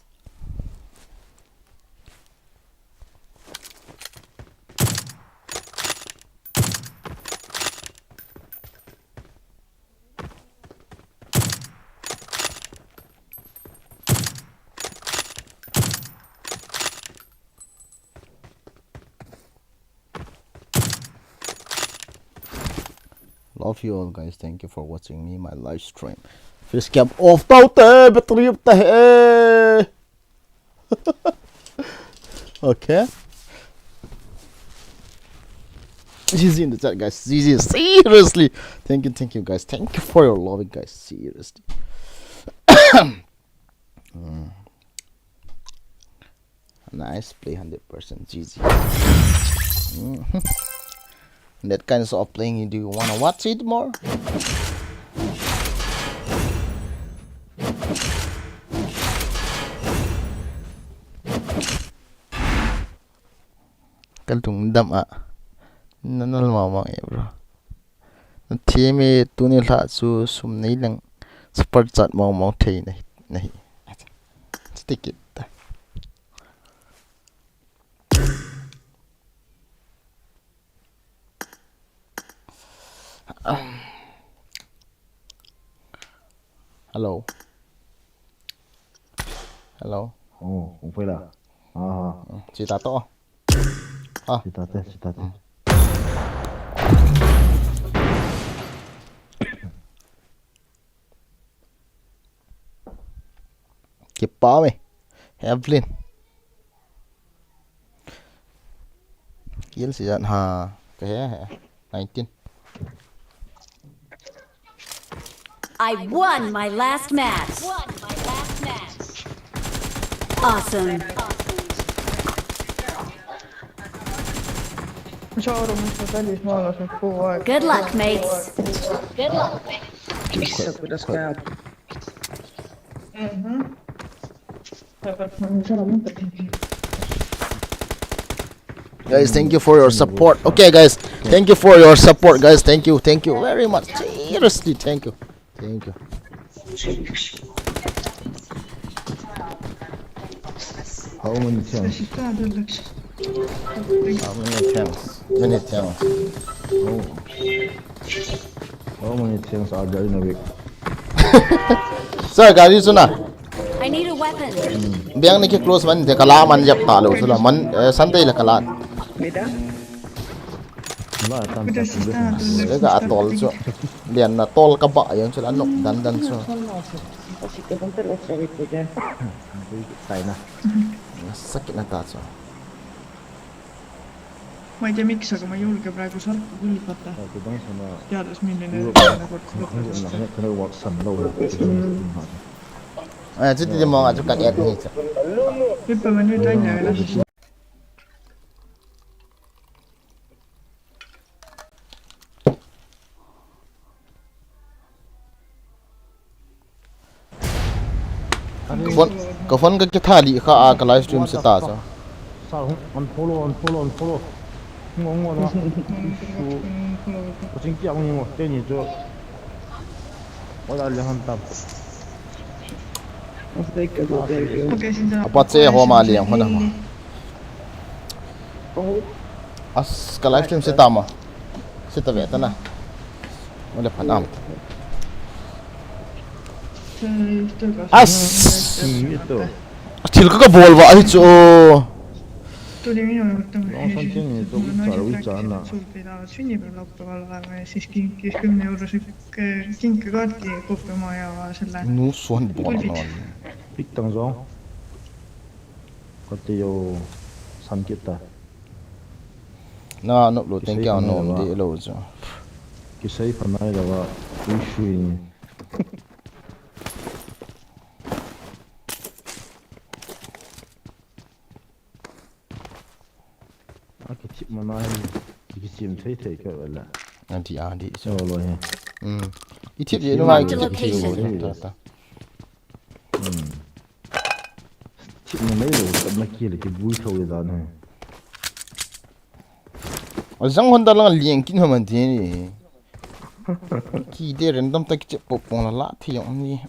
Love you all, guys. Thank you for watching me, my live stream. Face cam off tau te, battery up te he. Okay. G G in the chat, guys. G G, seriously. Thank you, thank you, guys. Thank you for your loving, guys. Seriously. Mm. Nice play, hundred percent G G. Mm. That kind of playing, do you wanna watch it more? Kalung dam a. Nanal mama e, bro. Theme tuni lha chu sum nei lang super chat mong mong thei nei nei. Stick it. Hello. Hello. Oh, hung poi la. Aha. Chita to. Ah. Chita te, chita te. Kipa me. Evelyn. Kill si jan ha. Ka he he. Nineteen. I won my last match. Awesome. Good luck, mates. Kissa, kuidas käy? Guys, thank you for your support. Okay, guys, thank you for your support, guys. Thank you, thank you very much. Seriously, thank you. Thank you. How many times? How many times? Many times. Oh. How many times are there in a week? Sir, gari suna. I need a weapon. Biang ni ki close man te kala man jap ta lo sula man, eh, Sunday la kala. Mitä? Wala, tam, tam, tam. Ega atol chu. Lian na tol ka ba yang chu la nok dan dan chu. Sitten kun perusravitteet. Taina. Sakit na ta chu. Mä en tiedä miksi, kun mä julken praegu sarkku kulipata. Aku bang sama. Tiedäs minne ne Aku ne kortti. Aku nak kena buat sandal. Eh, chu ti mo nga chu ka et ni chu. Hyppäämme nyt tänne ylös. Ka phone, ka phone ka kithali kha a ka live stream se ta chu. Sa hung unfollow, unfollow, unfollow. Ngo ngo na. Su. Kuching kia ngo ngo. Teni jo. Wala le han tam. Okei, sitten Apa che ho ma liang hona ma. As ka live stream se ta ma. Se ta ve ta na. Wala phan am. As. Ito. Thil ka ka bol va hi chu. Tuli minun, mutta Long san tin ni to cha wi cha na. Sulpida, sini pe loppa valvaa, siis kinki, kymmenen euroa se, kinki kortti, kuppe maja vaan sellainen. Nu suon bol no. Pick tang jong. Kati jo san kita. Na nop lo teng kia nom di lo chu. Kisei panai la wa. Ui shui. A kithip mana hi, kichim thei thei ka vela. Adi adi. Lo lo hi. Mm. I thip je no ma. Marked a location. Ta ta. Hmm. Kit na nei lo, tap na ki le ki bui tho le dan he. Azang Honda lang liang kin ho man the ni. Ki de random ta ki che pok pong la la thi yong ni.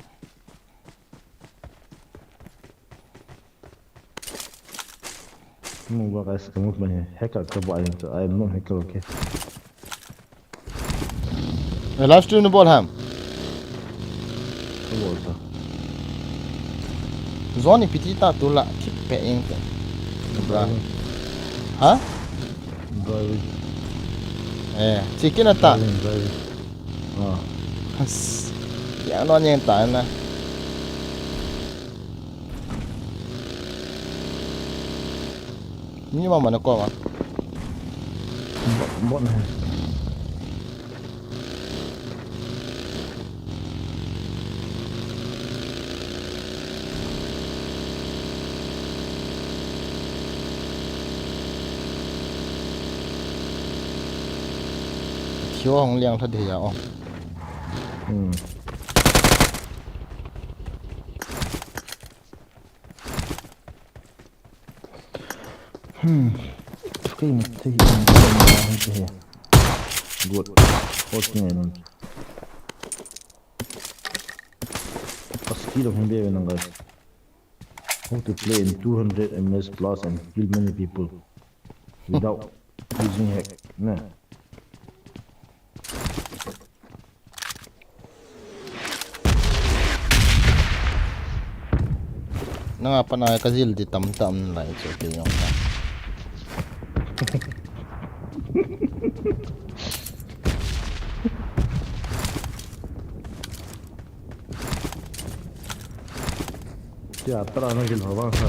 Move, guys, ka move man he. Hack ka ba ain to. I am not hacker, okay? Eh, live stream na bol ham. Ka bol ta. Zone ipi ti ta tu la, keep paying ta. Bra. Ha? Driving. Eh, chicken ata. Driving, driving. Ah. As. Ya no nyeng ta na. Mi ma ma na ko ma. Bot, bot na. Thio hong liang tha de ya o. Hmm. Hmm. Kei ma thei in ma hin te he. Good. Hot ngai non. Paski lo hin be ve nang guys. How to play in two hundred M S plus and kill many people without using hack. Ne. Nanga pana ka jil di tam tam lai chu kei jong ka. Tia tara na jil ho bang sa.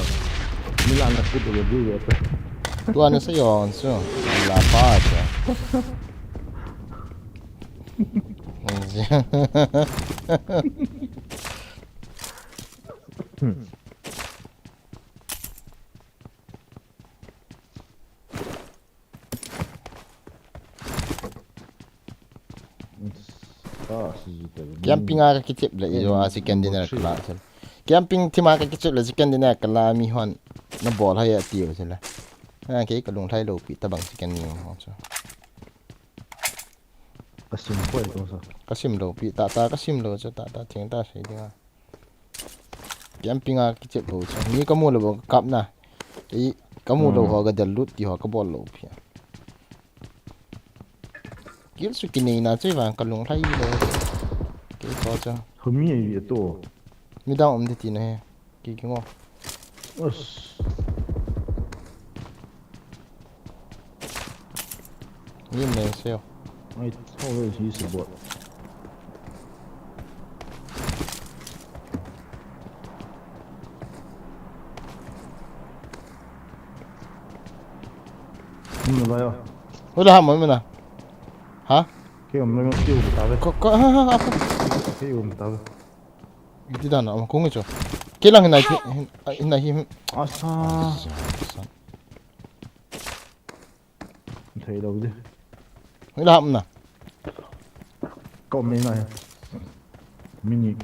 Milan na kut de di ya ta. Tua na sa yon su. La pa cha. Camping a ka kichep le, iyo, a chicken dinner ka la. Camping thim a ka kichep le chicken dinner ka la, mi hon na bol hai a ti u sila. A, kei ka lunglhai lou pi tabang chicken ni ho chu. Ka sim poi ko sa. Ka sim lou pi, ta ta ka sim lou chu, ta ta theng ta sei ding a. Camping a kichep lou chu. Mi ka mu lou ka kap na. Ei, ka mu lou ho ka del lut ti ho ka bol lou pi. Kill su kinei na chu vang ka lunglhai lou. Kei ko chu. Humi ai to. Mi dang um de ti na he. Ki ki ngo. As. Ni me seo. I always use a bot. Hum na ba yo. Hola ha mo na. Ha? Ke um na yo, ke um ta ve. Ko, ko, ha, ha, ha. Ke um ta ve. Iti dan a, kung icho. Ke lang hinai, hin-, hinai hi. Asa. Asa, asa. Thei lou di. Hinai ham na. Kom hinai. Mini.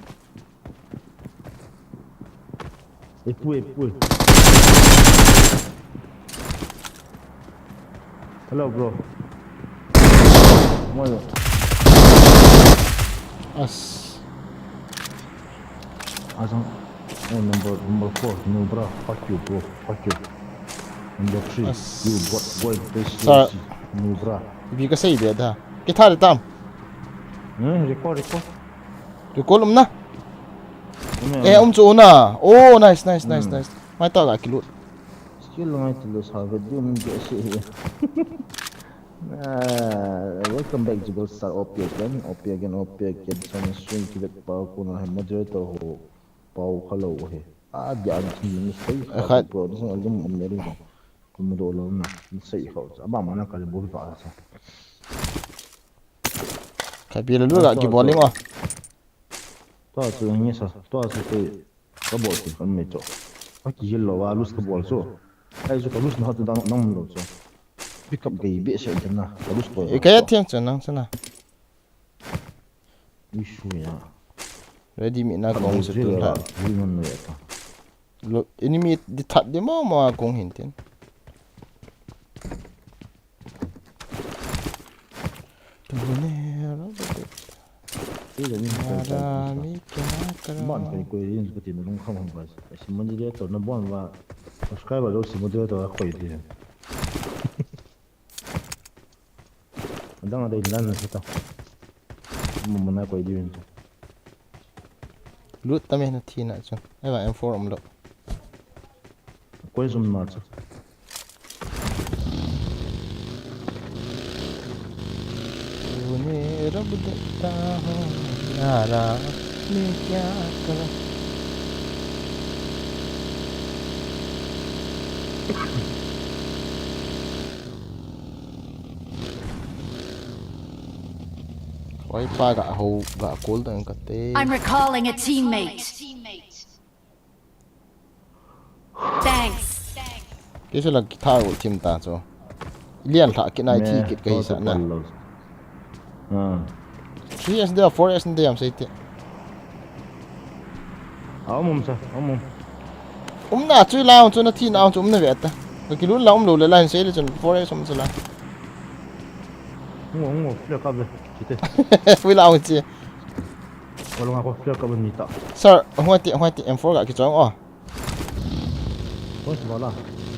Ei pu, ei pu. Hello, bro. Moi. As. Asang. Oh, number, number four. No, bro. Fuck you, bro. Fuck you. Number three. As. You bot, boy, this, sa- this. No, bro. Bi ka sei be da. Ki tha de tam. Hmm, record, record. Record um na. Um ya, eh, um. Um chu na. Oh, nice, nice, nice, hmm, nice. Mai ta ga kilut. Skill ngai ti lo sa ve di um ke se he. Ah, welcome back, Jubal Star, O P again, O P again, O P again. Some stream ki vet pa ko na he moderator ho pau hello he. Ah, dia an thi ni sei. Eh, khat. Pro ni song album um ne ri. Ko mu do lo na. Ni sei ho. Aba ma na ka le bo ba sa. Ka bi le lu ga ki bowling o. Tua chu nge sa, tua chu kei ka bol chu kan mei chu. Ka kihil lou a, lose ka bol chu. Ai chu ka lose na hot dang, dang lou chu. Pick up gei be se den na, ka lose ko. I ka ya thiang chu nang sana. Ui shu ya. Ready mi na kong chu tu la. Ui man le ta. Lo, enemy di that di mo mo a kong hin tin. Tune rab de. Ti da ni. Ara mi kya kara. Ban kai koi rin ka tin lung kham ham bas. Si moderator na bon va. Subscriber lo si moderator a koi din. Adang adei lan na sita. Mumuna koi din. Loot tame na thina chu. Eva M four umlo. Koi zum na chu. तूने रब देता हूँ यारा, मैं क्या करूँ? Oi, pa ga ho, ga kol dang kate. I'm recalling a teammate. Thanks. Kei chu la kitha u thim ta chu. Lian lha kit nai thi kit ka hi sa na. Ah. Three S dia, four S dia am sei te. A um um sa, um um. Um na chu la um chu na thi na um chu um na ve ta. Ka kilun la um lo le la hin sei le chun four S um chu la. Ngo ngo, le ka ve. Chite. Ui la um chi. Ko lo nga ko, le ka ve ni ta. Sir, huati, huati M four ga kichong o.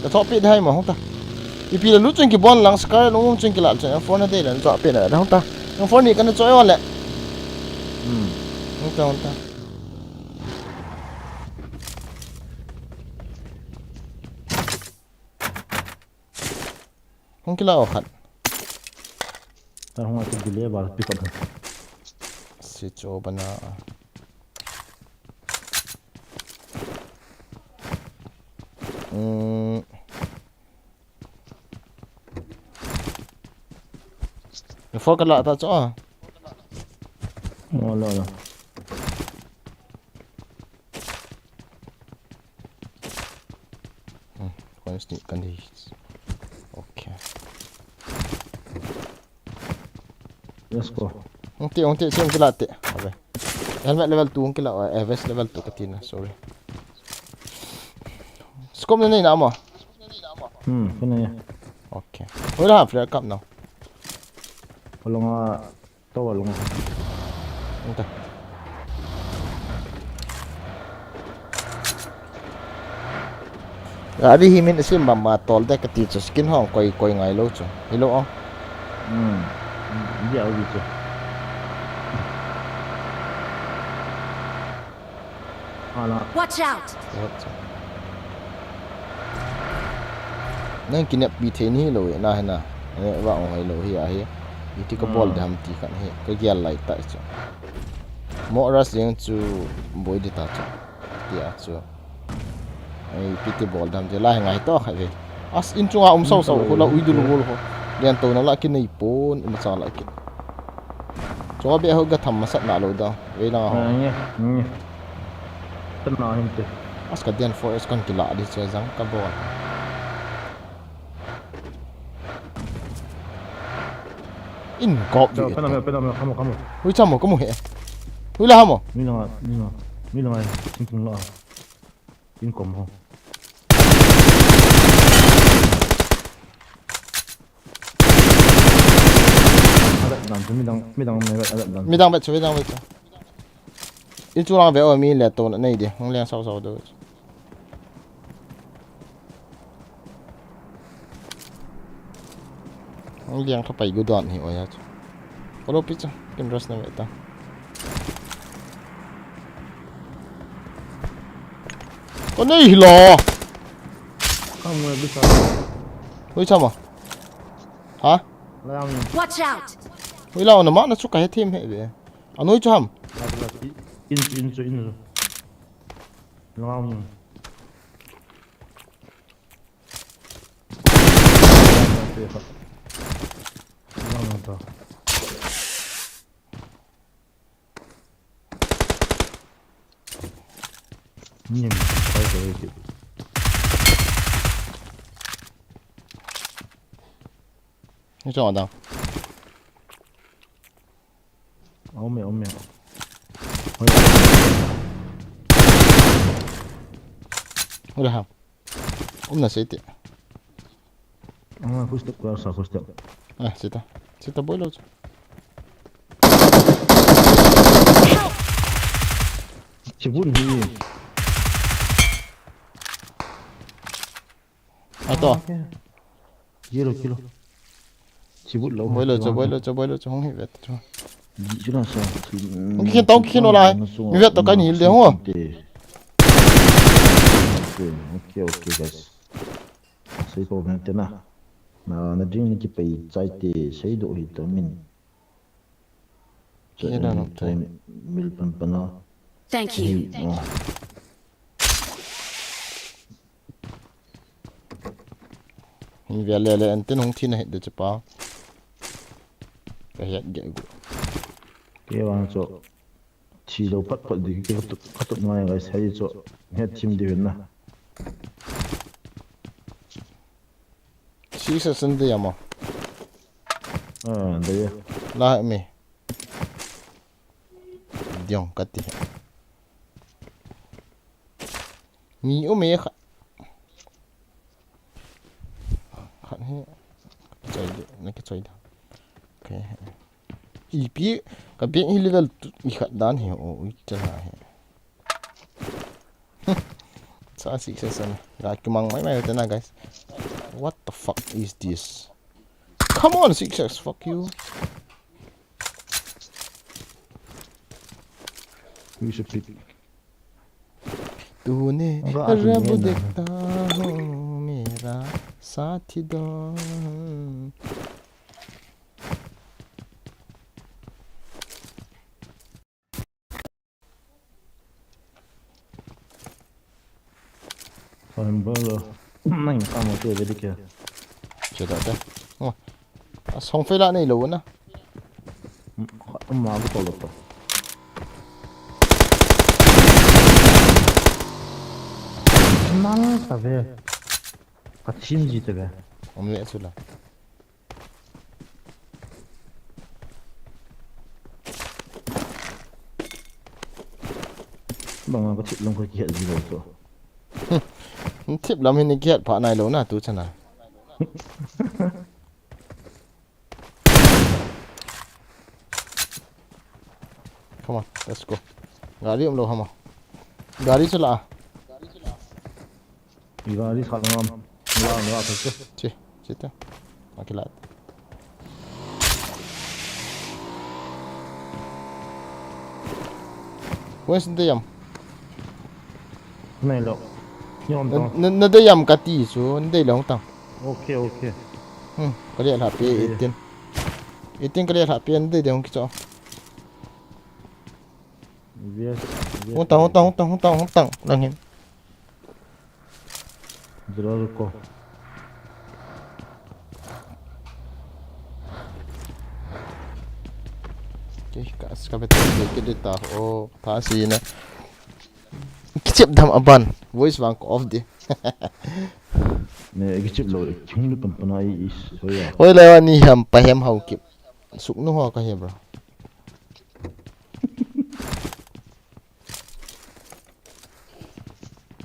Ka chop pi dai ma hung ta. Ipi la lu chun kibon lang scar lu chun kila chun M four na dei la chop pi na da hung ta. M four ni kana choi wa le. Hmm. Hung ta, hung ta. Hung kila o khat. Ta hung ati bile bal pick up. Si cho bana. Hmm. Ni four kala ta cho. Wala, wala. Hmm, koi sneak kan di. Okay. Let's go. Hung ti, hung ti, hung kila ti. Abe. Helmet level two hung kila, eh, vest level two ka ti na, sorry. Scope na nei na mo? Hmm, ka nei. Okay. Wala ha flare cup na. Wala nga. Tower lung. Anta. Gari hi min sim mama tol de kati chu skin hong koi koi ngai lou chu. Hilou o. Hmm. Dia ubi chu. Ala. Watch out! What? Nang kinep pi thei ni lou e, na he na. E, va ong hoi lou hi a hi. Iti ka bol de ham ti khan hi. Ka gial lai ta chu. Mo ras jeng chu boi di ta chu. Ti a chu. Ai, piti bol dam ti la he ngai to khai ve. As in chunga um sau sau, hula ui dul gol ho. Lian to na la ki nei pon, ima cha la ki. Chunga be ho ga tham masat na lo da. Ve la ho. Nge, nge. Tan na hin te. As ka den four S kan kila di che jang ka bol. In kop vi. Pena me, pena me, kamu, kamu. Hui chamo, kamu he. Hui la hamo. Mi la, mi la, mi la, sing sing la. In kom ho. Ada dan tu midang, midang me, ada dan. Midang bet, midang bet. Ichu lang ve o mi le to na nei de, hung leng sau sau do. Hung leng kha pai gu don hi o ya chu. Olo pi chu, kin ras na ve ta. Ko nei hi lo. Kam nge bi sa. Hui chama. Ha? Lam. Watch out. Hui la na ma na chu ka he thim he ve. Anoi chu ham. La, la, in, in chu, in chu. Lam. Lam ta. Nim, pai ko iti. Ni chong dang. Ome, ome. Oi. Ule ham. Umna sei ti. Ah, footstep, ka sa footstep. Ah, sita. Sita boi lo chu. Chibun hi. Ato. Kilo, kilo. Chibut lo. Boi lo chu, boi lo chu, boi lo chu, hung hi vet chu. Di chu la sa. Hung kikhin to, hung kikhin to lai. Mi vet to kan hil de ho. Okay, okay, guys. Sei ko ven te na. Na, na ding ni ki pai chai te, sei do hi to min. Kina no te. Mil pan pan na. Thank you. Hi, oh. Hin vel le le, an tin hung thi na hi de chu pa. Ka het ge gu. Ke wang chu. Thi lo pat pat di ke katup, katup ngai ngai sai chu. Het thim di na. Si sa san de ya mo. Ah, de ya. La mi. Diong ka ti. Ni um e kha. Khat hi. Choi de, na ke choi da. Okay. Ipi ka beng hi level tu, i khat dan hi o, i chala hi. Sa six S na. Ga kimang mai mai ta na, guys. What the fuck is this? Come on, six S, fuck you. Who is a pig? तूने रब देखता हो मेरा साथ दो. Fine, bro. Nang ka mo te ve dikhe. Che da te. Oh. A song fe la nei lo na. Ma bu to lo to. Nang ta ve. Ka chin ji te ve. Om le su la. Banga ka thip lam ka kihet ji lo chu. Thip lam hin kihet pha nai lo na tu chana. Come on, let's go. Gari um lo hama. Gari chala. Gari khat ngam. Ngam, ngam, ngam. Chi, chi ta. Akilat. Where's the yam? Nei lo. Yom tong. Na, na, na de yam ka ti chu, na de long tang. Okay, okay. Hmm, ka le la pe eighteen. Eighteen ka le la pe, na de de hong ki cho. Yes, yes. Hung tang, hung tang, hung tang, hung tang, hung tang. Lang hin. Zero ko. Ke ka, ka bet ke de ta o, ta si na. Kichep dam aban. Voice vang ko off de. Ne, kichep lo, chung le pan pan ai is, so ya. Oi la ni ham pa hem hau kip. Suk nu ho ka he, bro.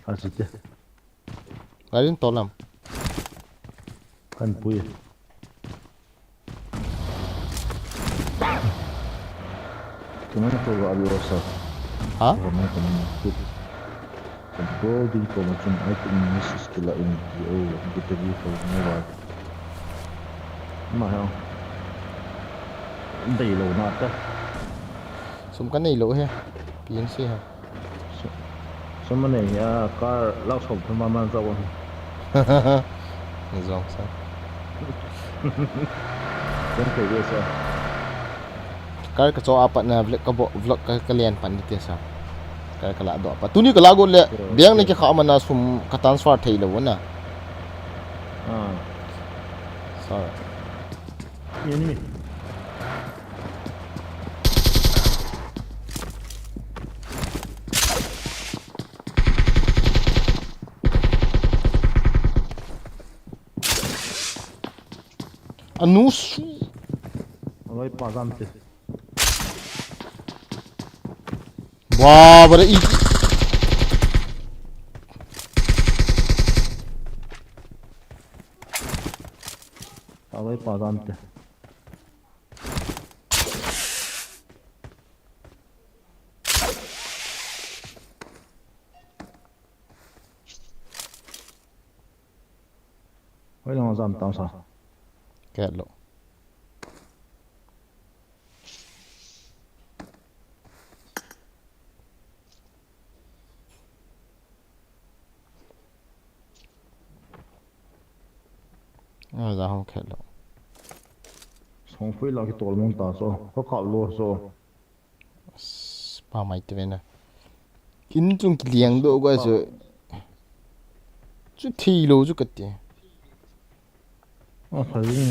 Asite. Garin tolam. Kan pui. Kemana ko abi osa? Ha? Kemana, kemana? Control din ko macam ai tu miss skill in yo gitu gitu mo wa. Ma ha. Dei lo na ta. Sum ka nei lo he. P N C ha. Sum, sum nei ya car lau som thum ma man sa wa. Ni zong sa. Kan pe ye sa. Kar ka cho apat na vlog ka bo, vlog ka, ka lian pan ni te sa. Kar ka la do apat. Tuni ka la go le, biang ni ke kha mana sum ka transfer thei lo na. Ah. Sorry. Enemy. Anu su. Aloi pa zam te. Ba, ba da i. Alam te. Hoi lang jam tam sa. Kelo. A, ja hong khet lo. Song fui la ki tol mong ta so. Ko kap lo so. As, pa mai te ve na. Kin chung ki liang do ga so. Chu thi lo chu ka ti. A, phai ni.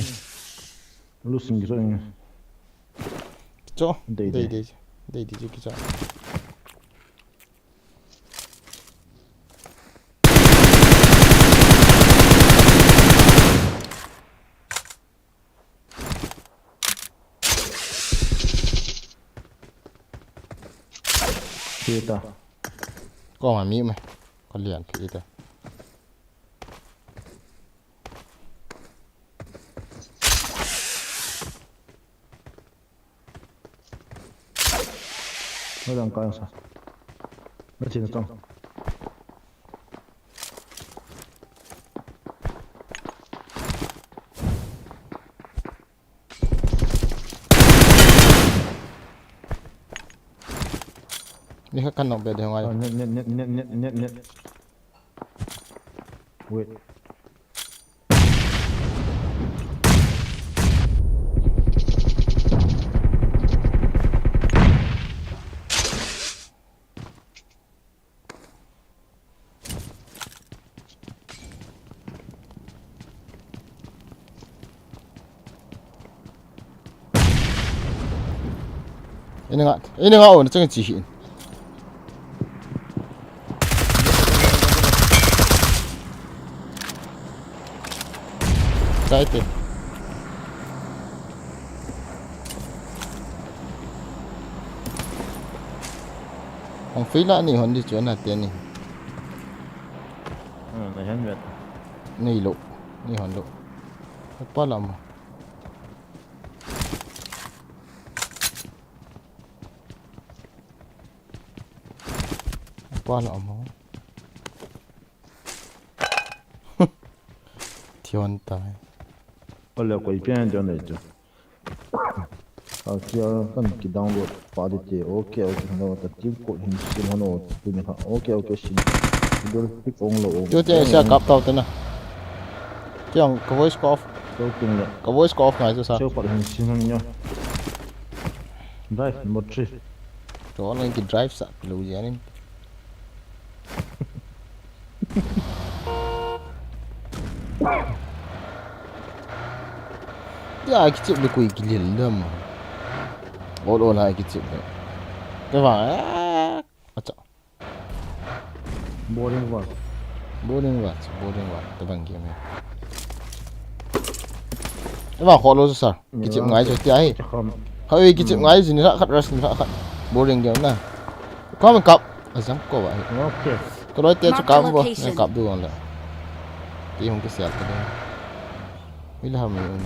Lu sing ki so ni. Cho. Dei, dei, dei. Dei. Dei, dei, dei, ki cho. Phi ta. Ko ma mi me. Ko lian phi ta. Hoi lang ka sa. Na chin tong. Ni kha kan nok be de ngai. Oh, net, net, net. Wait. Ini nga, ini nga, oh, na chang chi hin. Sai te. Hong fei la ni hon di chu na te ni. Hmm, na hen vet. Nei lo, ni hon lo. Pa la mo. Pa la mo. Thion tai. Ole koi pian jo nei chu. Asia kan ki download pa di te. Okay, okay, no ta team code hin sin hano tu ni ha. Okay, okay, sin. Idol pick on lo. Yo te sia kap tau te na. Kiang ka voice ko off. Ko ting le. Ka voice ko off ngai chu sa. Sio pat hin sin han nyo. Drive number three. Cho lang ki drive sa lu ya ni. Ya, kichep le koi kilel dam. Ol ol ha kichep le. Ke ba, eh, acha. Boring ba. Boring ba, boring ba. Tabang game. Ema kholo sa. Kichep ngai chu tia hi. Hoi, kichep ngai jin khat ras khat. Boring game na. Kom kap. Ajam ko ba hi. Okay. Ka loi te chu kap bo. Kap du le. Ti hung ki sial ta de. Ui la mi un.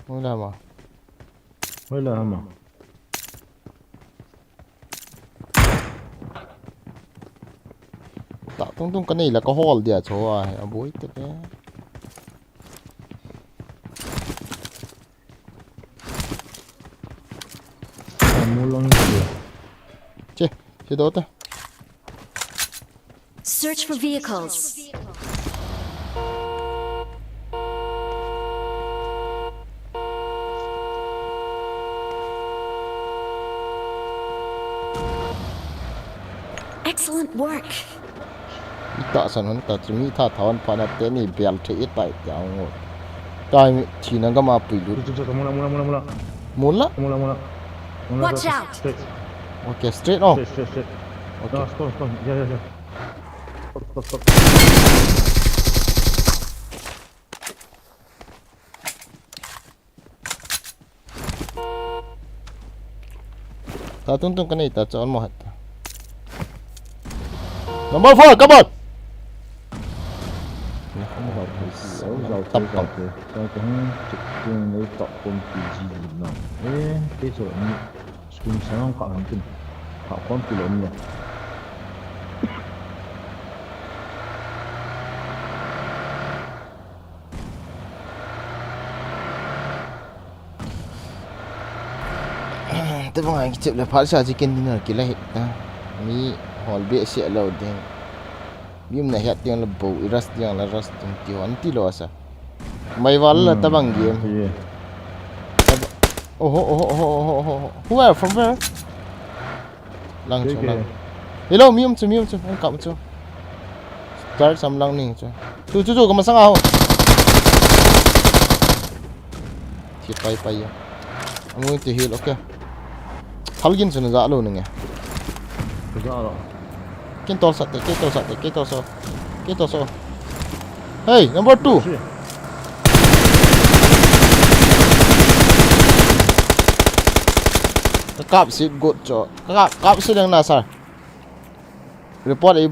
Ui la ma. Ui la ma. Ta tung tung ka nei la ka hol dia chu a, a boi te pe. Ka mu long dia. Che, che do ta. Search for vehicles. Excellent work. Ita san hon ta chu mi tha tha hon pha na te ni bel the i tai tia ngo. Tai mi thi na gama pui lu. Chu, chu, chu, mula, mula, mula, mula. Mula? Mula, mula. Mula, watch out. Straight. Okay, straight, oh. Straight, straight, straight. Okay. No, stop, stop. Yeah, yeah, yeah. Stop, stop, stop. Ta tung tung ka nei ta, chon mo hat ta. Number four, come on! Zau, zau, zau, zau, zau, zau, nei ta pom pi ji ji na. Eh, ke so ni. School sang ka han tin. Ka pom pi lo ni. Te bang ang kichep le phat sa chi ken dinner kila hit ta. Mi hol be se lo ding. Mi um na hiat ding la bo, i rush ding la rush ding ti hon ti lo sa. Mai val la ta bang game. Oho, oho, oho, oho, oho. Who are from where? Lang chu, lang. Hello, mi um chu, mi um chu. Ang kap chu. Start sam lang ning chu. Chu, chu, chu, ka masang aho. Thi pai pai ya. I'm going to heal, okay. Thal gin chu na ja lo ning e. Ka ja lo. Kin tol sa te, kin tol sa te, kin tol sa. Kin tol sa. Hey, number two. Ka kap si got cho. Ka kap, kap si leng na sir. Report ei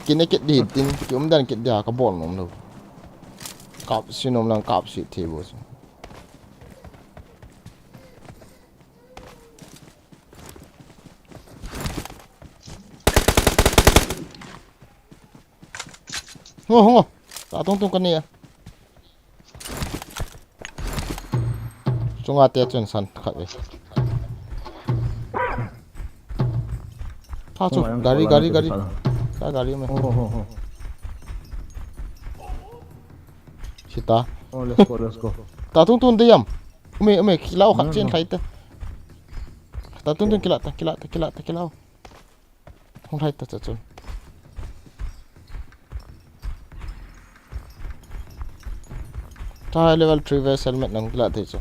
kine kit di tin, ki um dan kit dia ka bol nom lo. Kap si nom lang kap si thei bo si. Ngo, ngo. Ta tung tung ka ni a. Chunga te chun san khat ve. Tha chu, gari, gari, gari. Ka gari me. Sita. Oh, let's go, let's go. Ta tung tung de yam. Ume, ume, kilau khat chen khai te. Ta tung tung kila ta, kila ta, kila ta, kilau. Hung hai ta cha chun. Cha level three vest helmet nang la thei chu.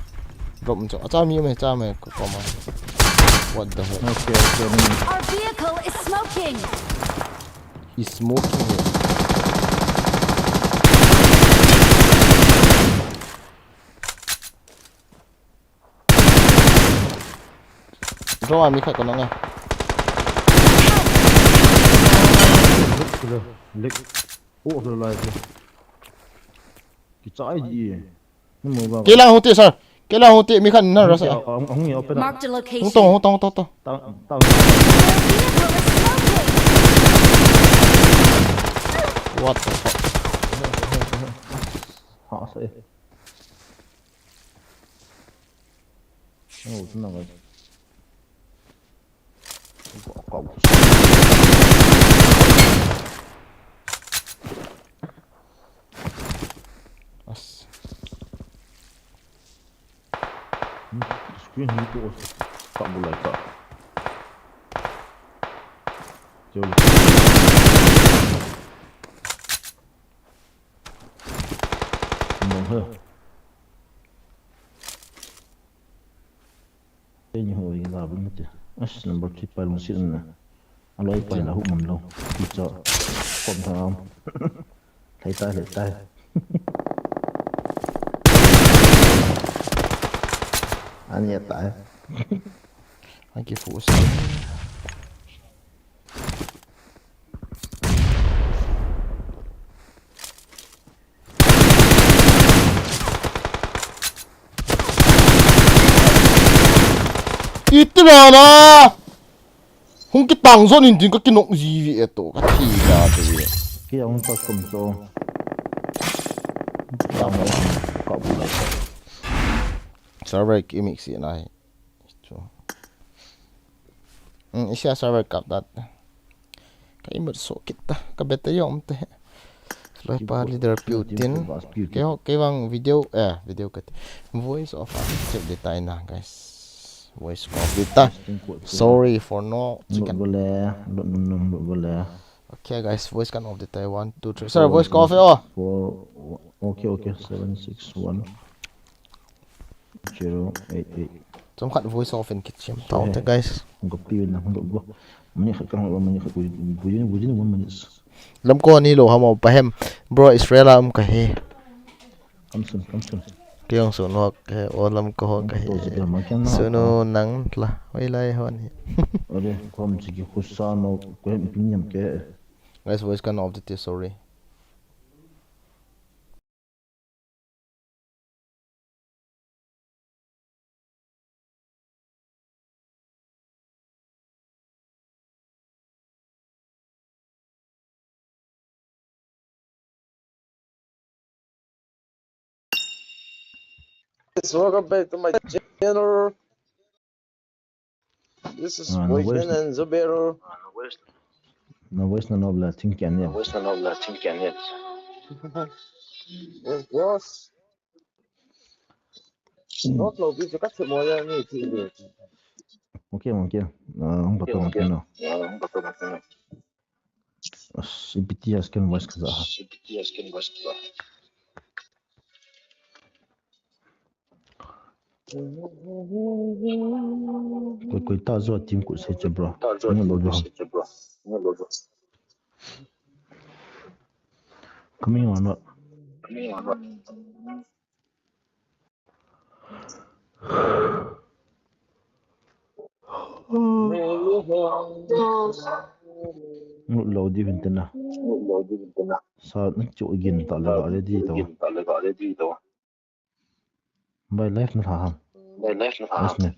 Drop chu. Acha mi me cha me ko ko ma. What the hell? Okay, okay. Our vehicle is smoking. He's smoking here. Draw a mi khat ko nang e. Lik, lik. Oh, the life. Kichai di. Ni mo ba. Kila hote sir. Kila hote mi khat na rasa. Hung, hung, hung, open up. Marked a location. Hung tong, hung tong, tong, tong. Tang, tang. Our vehicle is smoking. What the fuck? Ha, sa e. Oh, tu na ba. As. Hmm, screen hi ko ka bulai ka. Jol. Mong he. Kei ni ho i la bun te. As number three pai lungset na. Aloi pai la hu mun lo. Ti cho. Kom tha am. Thei tai, thei tai. Ani tai. Aki fu sa. Itirana. Hung kitang zon in din ka kinok ji vi e to, ka thi da te vi. Ki hung ta kum so. Ya mo ka bu la. Server ki mix nai. Chu. Hmm, isia server kap dat. Ka imut so kit ta, ka beta yom te. Loi pa leader piu tin. Ke ho, ke vang video, eh, video kat. Voice off a chep de tai na, guys. Voice off de ta. Sorry for no chicken. Lut bole, lut num num, lut bole. Okay, guys, voice kan off de tai. One, two, three. Sir, voice ka off e, oh. Four, okay, okay, seven, six, one. Zero eight eight. Chom khat voice off in kichim tau te, guys. Hung ka pi na hung ka. Mani khat ka hung mani khat within, within one minutes. Lam ko ni lo ha mo pa hem. Bro, Israel a um ka he. Come soon, come soon. Kei jong sunu ho kahi, o lam ko ho kahi. To si lam a kya na. Sunu nang la, hoilai hon hi. Are, kom si ki khusa no, ko hem pin yam ke. Guys, voice kan off dite, sorry. Yes, welcome back to my channel. This is Ah, no Boyfriend worries. And Zubero. No worries, no, no, la, think can, yeah. No worries, no, no, la, think can, yeah. Yes, boss. Not no, this is a customer, yeah, me too. Okay, okay. Ah, ang bato, okay, okay, no. Ah, ang bato, okay, no. As, ipi tia skin wash kaja ha. Koi, koi ta jo team kut se che, bro. Ngol lou jo. Coming or not? Ngol lou di vin tena. Sa na chu gin ta le ba ready to. Bai live na tha ham. Bai live na tha ham.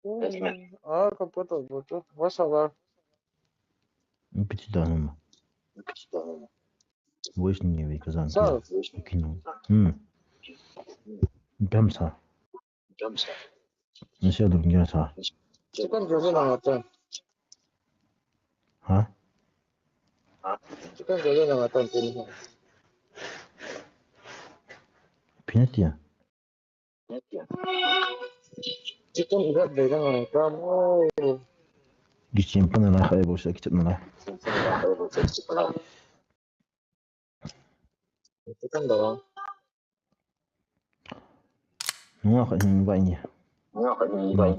Live na. Ah, computer, computer. What's up, bro? Ipi ti da nama. Voice ni ve ka jan. Sir. Ipi no. Hmm. Bam sa. Bam sa. Ni se dum gya sa. Chicken jojo na ngatan. Ha? Chicken jojo na ngatan pin. Pin tia. Chicken irat de na ngatan. Oh. Di chim pa na la, hai bo sa kichit na la. Chicken da. Nunga khat hin invite ni. Nunga khat hin invite.